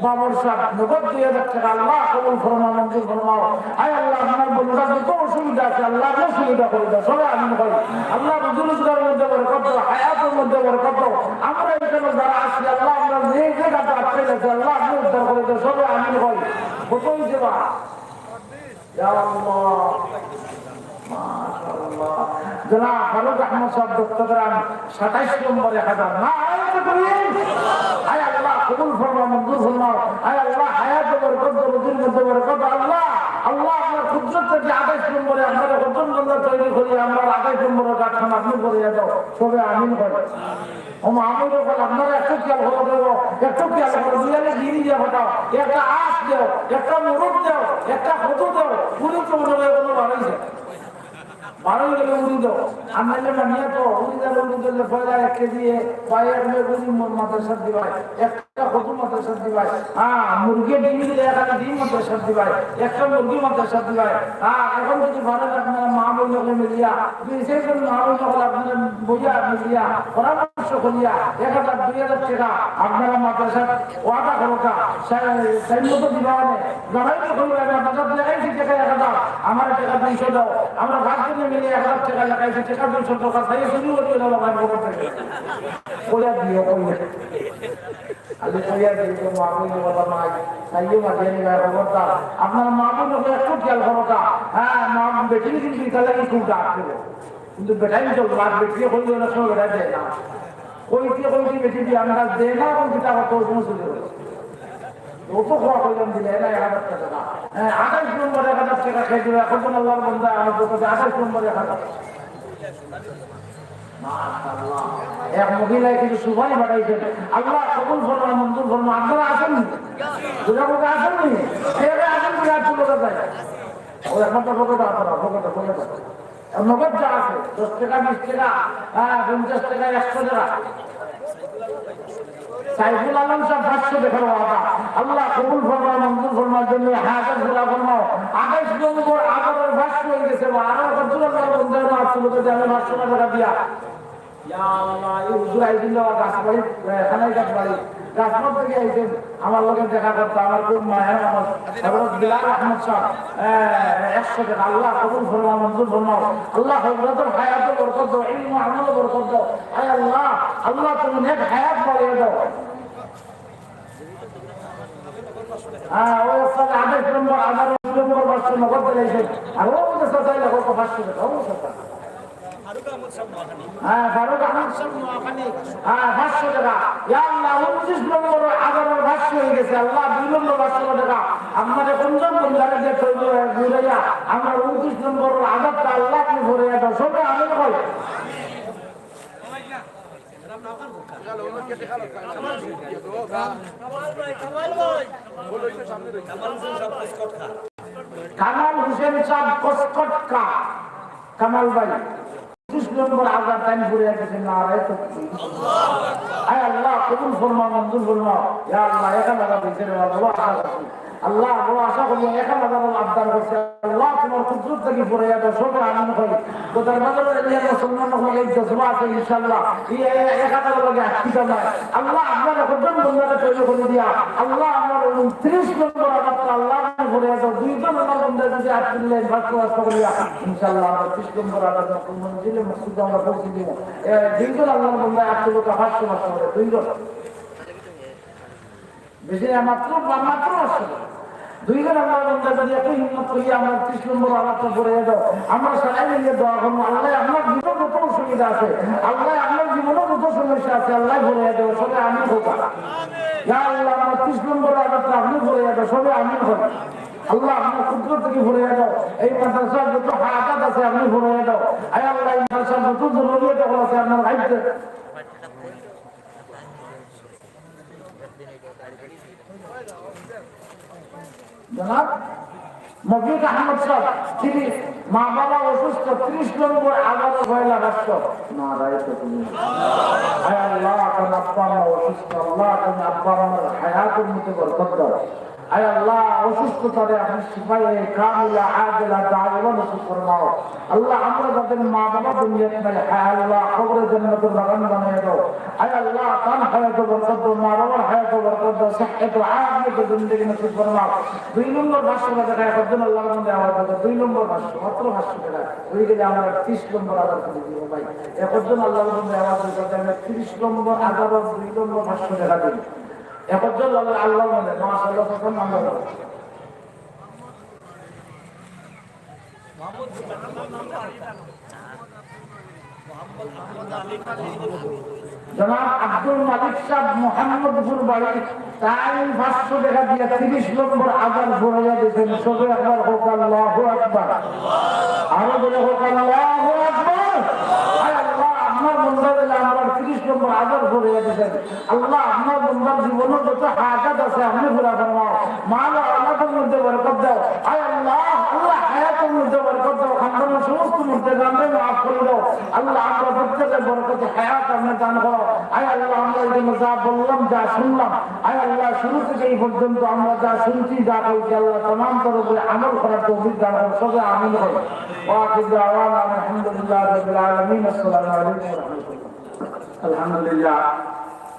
বাবর সাহেব নগদ দুই হাজার টেকা। আল্লাহ কবুল ফরমাও, মঞ্জুর ফরমাও। আয় আল্লাহ, আপনার বন্দার যত অসুবিধা আছে, আল্লাহ আপনি সুবিধা করে দেন, সবাই আমিন কই। আল্লাহ রুজি রোজগারের মধ্যে বরকত দাও, হায়াতের মধ্যে বরকত দাও। আমরা এখানে যারা আছি, আল্লাহ, আমরা যে জায়গাতে আটকে গেছে, আল্লাহ আপনি উদ্ধার করে দেন, সবাই আমিন কই। কত হইছে বা? ইয়া আল্লাহ। মাশাআল্লাহ। জনাব ফারুক আহমদ সাহেব দত্তগ্রাম, সাতাইশ নম্বর এক হাজার। নারায়ে তাকবীর। আয় আল্লাহ, কবুল ফরমাও, মঞ্জুর ফরমাও। আয় আল্লাহ, হায়াতে বরকত দাও, রুজির মধ্যে বরকত দাও। আল্লাহ, আল্লাহ, আপনার কুদরত থাকি আঠাইশ নম্বরে আপনার একজন বন্দা তৈরি করি, আমরা আঠাইশ নম্বরের কাজখানা আপনি করে দাও। সবে আমিন কই। ও মাহমুদ অকল, আপনারা একটু খেয়াল করে দেও, একটু খেয়াল করে দুইয়ালে ঘিরি দিয়া ফাটাও, একটা আঁশ দেও, একটা মুরুদ দেও, একটা কদু দেও, উড়ি তো মনে হয় কোনো বাড়াইছে। বাড়াই গেলে উড়ি দেও। আর নাইলে মানিয়া তো উড়ি গেলে উড়ি গেলে পয়লা এক কেজি পায়ে এক মেয়ে বুঝি মোর মাদ্রাসাত দিবাই, একটা কদু মাদ্রাসাত দিবাই, হ্যাঁ, মুরগি ডিম দিলে একটা ডিম মাদ্রাসাত দিবাই, একটা মুরগি মাদ্রাসাত দিবাই। হ্যাঁ, এখন যদি ভালো আপনারা মা বইন হকলে মিলিয়া, দুই চাইরজন মা বইন হকলে আপনারা বইয়া মিলিয়া, পরামর্শ করিয়া এক হাজার, দুই হাজার টেকা আপনারা মাদ্রাসাত ওয়াদা করোকা, সা-, টাইম মতো দিবা মানে, লড়াই তো করবে, আমি আপনার কাছে লেখাইছি টেকা এক হাজার, আমার টেকা দুইশো দাও, আমরা পাঁচজনে মিলে এক হাজার টেকা লেখাইছি, টেকা দুইশো টাকা চাইয়ে শুরু করি হলো আমার পকেট থেকে। কইয়া দিও, কইয়া। খালি কইয়া দিও, তো মা বইন বলা নাই, চাইয়ে মাঝে নিয়ে খবরদার। আপনার মা বইন একটু খেয়াল করোকা, হ্যাঁ, মা বেটি কিন্তু ইতালে কিন্তু ডাক দেবো। কিন্তু বেটাই চলবো, আর বেটিয়ে কইলে অনেক সময় বেটাই দেয় না। কইতে কইতে বেটি দিয়ে আমরা দেয় না এবং কিতা করতে ওই সময় চলে গেল। ও তো খোয়া কইলাম দিলে না, এক হাজার টেকা। হ্যাঁ, আঠাইশ নম্বরে এক হাজার টেকা খেয়ে দিল, এখন তো আল্লাহর বন্দা আমার দোকানে আঠাইশ নম্বরে এক হাজার। মাশাআল্লাহ। এক মহিলায় কিছু সুপারি পাঠাইছেন। আল্লাহ কবুল ফরমা, মঞ্জুর ফরমা। আপনারা আসেননি? বুঝা বুঝা আসেননি? এরা আসেন, বিরাট চলে যায়। ও এখন তো পকেটে আপনারা, পকেটে, পকেটে। আর নগদ যা আছে, দশ টেকা, বিশ টেকা, হ্যাঁ, পঞ্চাশ টেকা, একশো টেকা। সাইফুল আলম সাহেব পাঁচশো টেকার ওয়াদা। আল্লাহ কবুল ফরমাও, মঞ্জুর ফরমাও, জন্য হাজার পুরা ফরমাও। আঠাইশ নম্বর আজারের পাঁচশো হয়ে গেছে, বা আরো কত জন আল্লাহর বন্দায় না আসছিল, যদি আমি পাঁচশো টেকা দিয়া। ইয়া আল্লাহ, এই হুজুর আইছেন বাবা গাছবাড়ি, এ, খানাই গাছবাড়ি। গাছবাড়ি থেকে আইছেন, আমার লগে দেখা করতে, আমার খুব মায়া আমার। হযরত বিলাল আহমদ সাহেব, এ, একশো টেকা। আল্লাহ কবুল ফরমাও, মঞ্জুর ফরমাও। আল্লাহ হযরতের হায়াতে বরকত দাও, ইলম আমলে বরকত দাও। আয় আল্লাহ, আল্লাহ তুমি নেক হায়াত বাড়িয়ে দাও। হ্যাঁ, ওই ওস্তাদ আঠাইশ নম্বর, আঠারো নম্বর পাঁচশো নগদ দিলাইছে। আর ও বলতে চাচা, এই লেখো তো পাঁচশো টাকা, ও চাচা। হ্যাঁ, ফারুক আহমদ সাহেব নোয়াখালী। হ্যাঁ, পাঁচশো টাকা। ইয়া আল্লাহ, ঊনত্রিশ নম্বর আজারের পাঁচশো হয়ে গেছে। আল্লাহ, দুই নম্বর পাঁচশো টাকা। আপনারা কোন জন কোন জায়গায় যে তৈরি হয়ে ঘুরে যা, আমরা ঊনত্রিশ নম্বর আজারটা আল্লাহ আপনি ভরে দাও। সবাই আমিন কই। কামাল হোসেন সাহেব কসকটকা। কামাল ভাই, পঁচিশ নম্বর আজার টাইম পড়ে গেছে, নারায়ে তাকবীর। আয় আল্লাহ, কবুল ফরমাও, মঞ্জুর ফরমাও। ইয়া আল্লাহ, এখানে লাগা দিয়েছে রে বাবা, বড় আশা করছি। আল্লাহ, বড় আশা করি, এক হাজার আবদার করছে। আল্লাহ, তোমার কুদরত থাকি পড়ে যাবে, সবে আমিন কই। তো দরবাজার এরিয়ার মুসলমান হকল এই জজবা আছে, ইনশাআল্লাহ। এই, এই এক হাজার লগে আটকিতা নায়। আল্লাহ, আপনার একজন বন্দারে তৈরি করে দিয়া, আল্লাহ, আমার ঊনত্রিশ নম্বর আজারটা আল্লাহ পড়ে যাবে। দুইজন আমার বন্দা যদি আটকিলে, বাঁচতে বাঁচতে করিয়া, ইনশাআল্লাহ, আমরা ত্রিশ নম্বর আজার মঞ্জিলে মসজিদে আমরা পৌঁছে দিব। এ, দুইজন আল্লাহর বন্দা আটকে লোক পাঁচশো মাস করে, দুইজন। বেশি না, মাত্র, মাত্র পাঁচশো টাকা। দুইজন আল্লাহর বান্দা যদি একই হিম্মত করি আমরা ত্রিশ নম্বর আয়াতটা পড়ে দাও, আমরা সবাই মিলে দোয়া করবো, "আল্লাহ, আমার জীবনে যত অসুবিধা আছে, আল্লাহ, আমার জীবনে যত সমস্যা আছে, আল্লাহ পড়ে দাও", সবে আমিন হোক। ইয়া আল্লাহ, আমার ত্রিশ নম্বর আয়াতটা আপনি পড়ে দাও, সবে আমিন হোক। আল্লাহ, আপনার কুদরত থেকে পড়ে দাও, এই মাদ্রাসার যত হাজাত আছে আপনি পড়ে দাও। আয় আল্লাহ, এই মাদ্রাসার যত জরুরিয়াত আছে আপনার গাইড জনাব মফিদ আহমদ সাহেব, তিনি মা বাবা অসুস্থ, ত্রিশ নম্বর আজারো পয়লা রাষ্ট্র। নারায়ে তাকবীর। আয় আল্লাহ, তার আব্বা আম্মা অসুস্থ, আল্লাহ, তুমি আব্বা আম্মার হায়াতের মধ্যে বরকত দাও। আয় আল্লাহ, অসুস্থতারে আপনি শিফায়ে কামিলা আজেলা দাইমা নসিব ফরমাও। আল্লাহ, আমরা যাদের মা বাবা দুনিয়াত নাই, হায় আল্লাহ, কবরে জান্নাতের বাগান বানিয়ে দাও। আয় আল্লাহ, তান হায়াতে বরকত দাও, মা বাবার হায়াতে বরকত দাও, সিহহাত ও আফিয়াতে জিন্দেগি নসিব ফরমাও। দুই নম্বর পাঁচশো টাকা একজন আল্লাহর বান্দায় আওয়াজ দিল, দুই নম্বর পাঁচশো, মাত্র পাঁচশো টাকা। হয়ে গেলে আমরা ত্রিশ নম্বর আজার করে দিব ভাই। একজন আল্লাহর বান্দায় আওয়াজ দিল, আমরা ত্রিশ নম্বর আজার আর দুই নম্বর পাঁচশো টাকা দিন। একজন আল্লাহ, আল্লাহর বান্দায়, মাশাআল্লাহ, তখন আমরা জনাব আব্দুল মালিক সাহেব মোহাম্মদপুর বাড়ি, তাইন পাঁচশো টাকা দিয়া ত্রিশ নম্বর আজার পড়াইয়া দিয়েছেন। সবে একবার হোক আল্লাহু আকবার, আরো জোরে হোক আল্লাহু আকবার। আয় আল্লাহ, আপনার বান্দা দিলে আমরা ত্রিশ নম্বর আজার পড়াইয়া দিয়েছেন। আল্লাহ, আপনার বান্দার জীবনে যত হাজাত আছে, আপনি পুরা ফরমাও। মাল ও আওলাদের মধ্যে বরকত দাও। আয় আল্লাহ, আল্লাহ, হায়াতের মধ্যে বরকত দাও। খানদানের সমস্ত মুর্দেগানরে মাফ করে দাও। আল্লাহ, আমরা প্রত্যেকের বরকতে হায়াত আপনি দান করো। আয় আল্লাহ, আমরা এখানে যা বললাম, যা শুনলাম, আয় আল্লাহ, শুরু থেকে এই পর্যন্ত আমরা যা শুনছি, যা বলছি, আল্লাহ, তামাম তরফে আমল করার তৌফিক দান করো। সবে আমিন করো। ওয়া আখিরু দাওয়ানা আলহামদুলিল্লাহি রাব্বিল আলামিন। আসসালামু আলাইকুম ওয়া রাহমাতুল্লাহ। আলহামদুলিল্লাহ।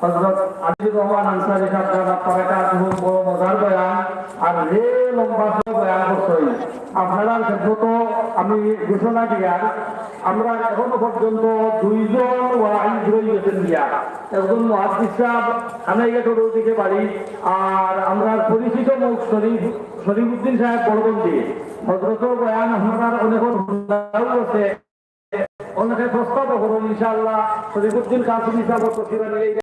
হযরত আজিজুর রহমান আনসারী সাহেব দামাত বারাকাতুহুম বড় মজার বয়ান, আর যে লম্বা সময় বয়ান করছইন, আপনারার খেদমতো আমি ঘোষণা দিয়ার, আমরা এখনো পর্যন্ত দুইজন ওয়াইজ রই গেছেন গিয়া, একজন মুহাদ্দিস সাহেব খানাইঘাটর ওদিকে বাড়ি, আর আমরার পরিচিত মুখ শরীফ, শরীফুদ্দিন সাহেব বড়বন্দি। হযরতর বয়ান আপনারার অনেক আছে, অনেকে প্রস্তাব করুন, ইনশাআল্লাহ, শরীফুদ্দিন কাসিমি সাহেব তশরিফ আনিলে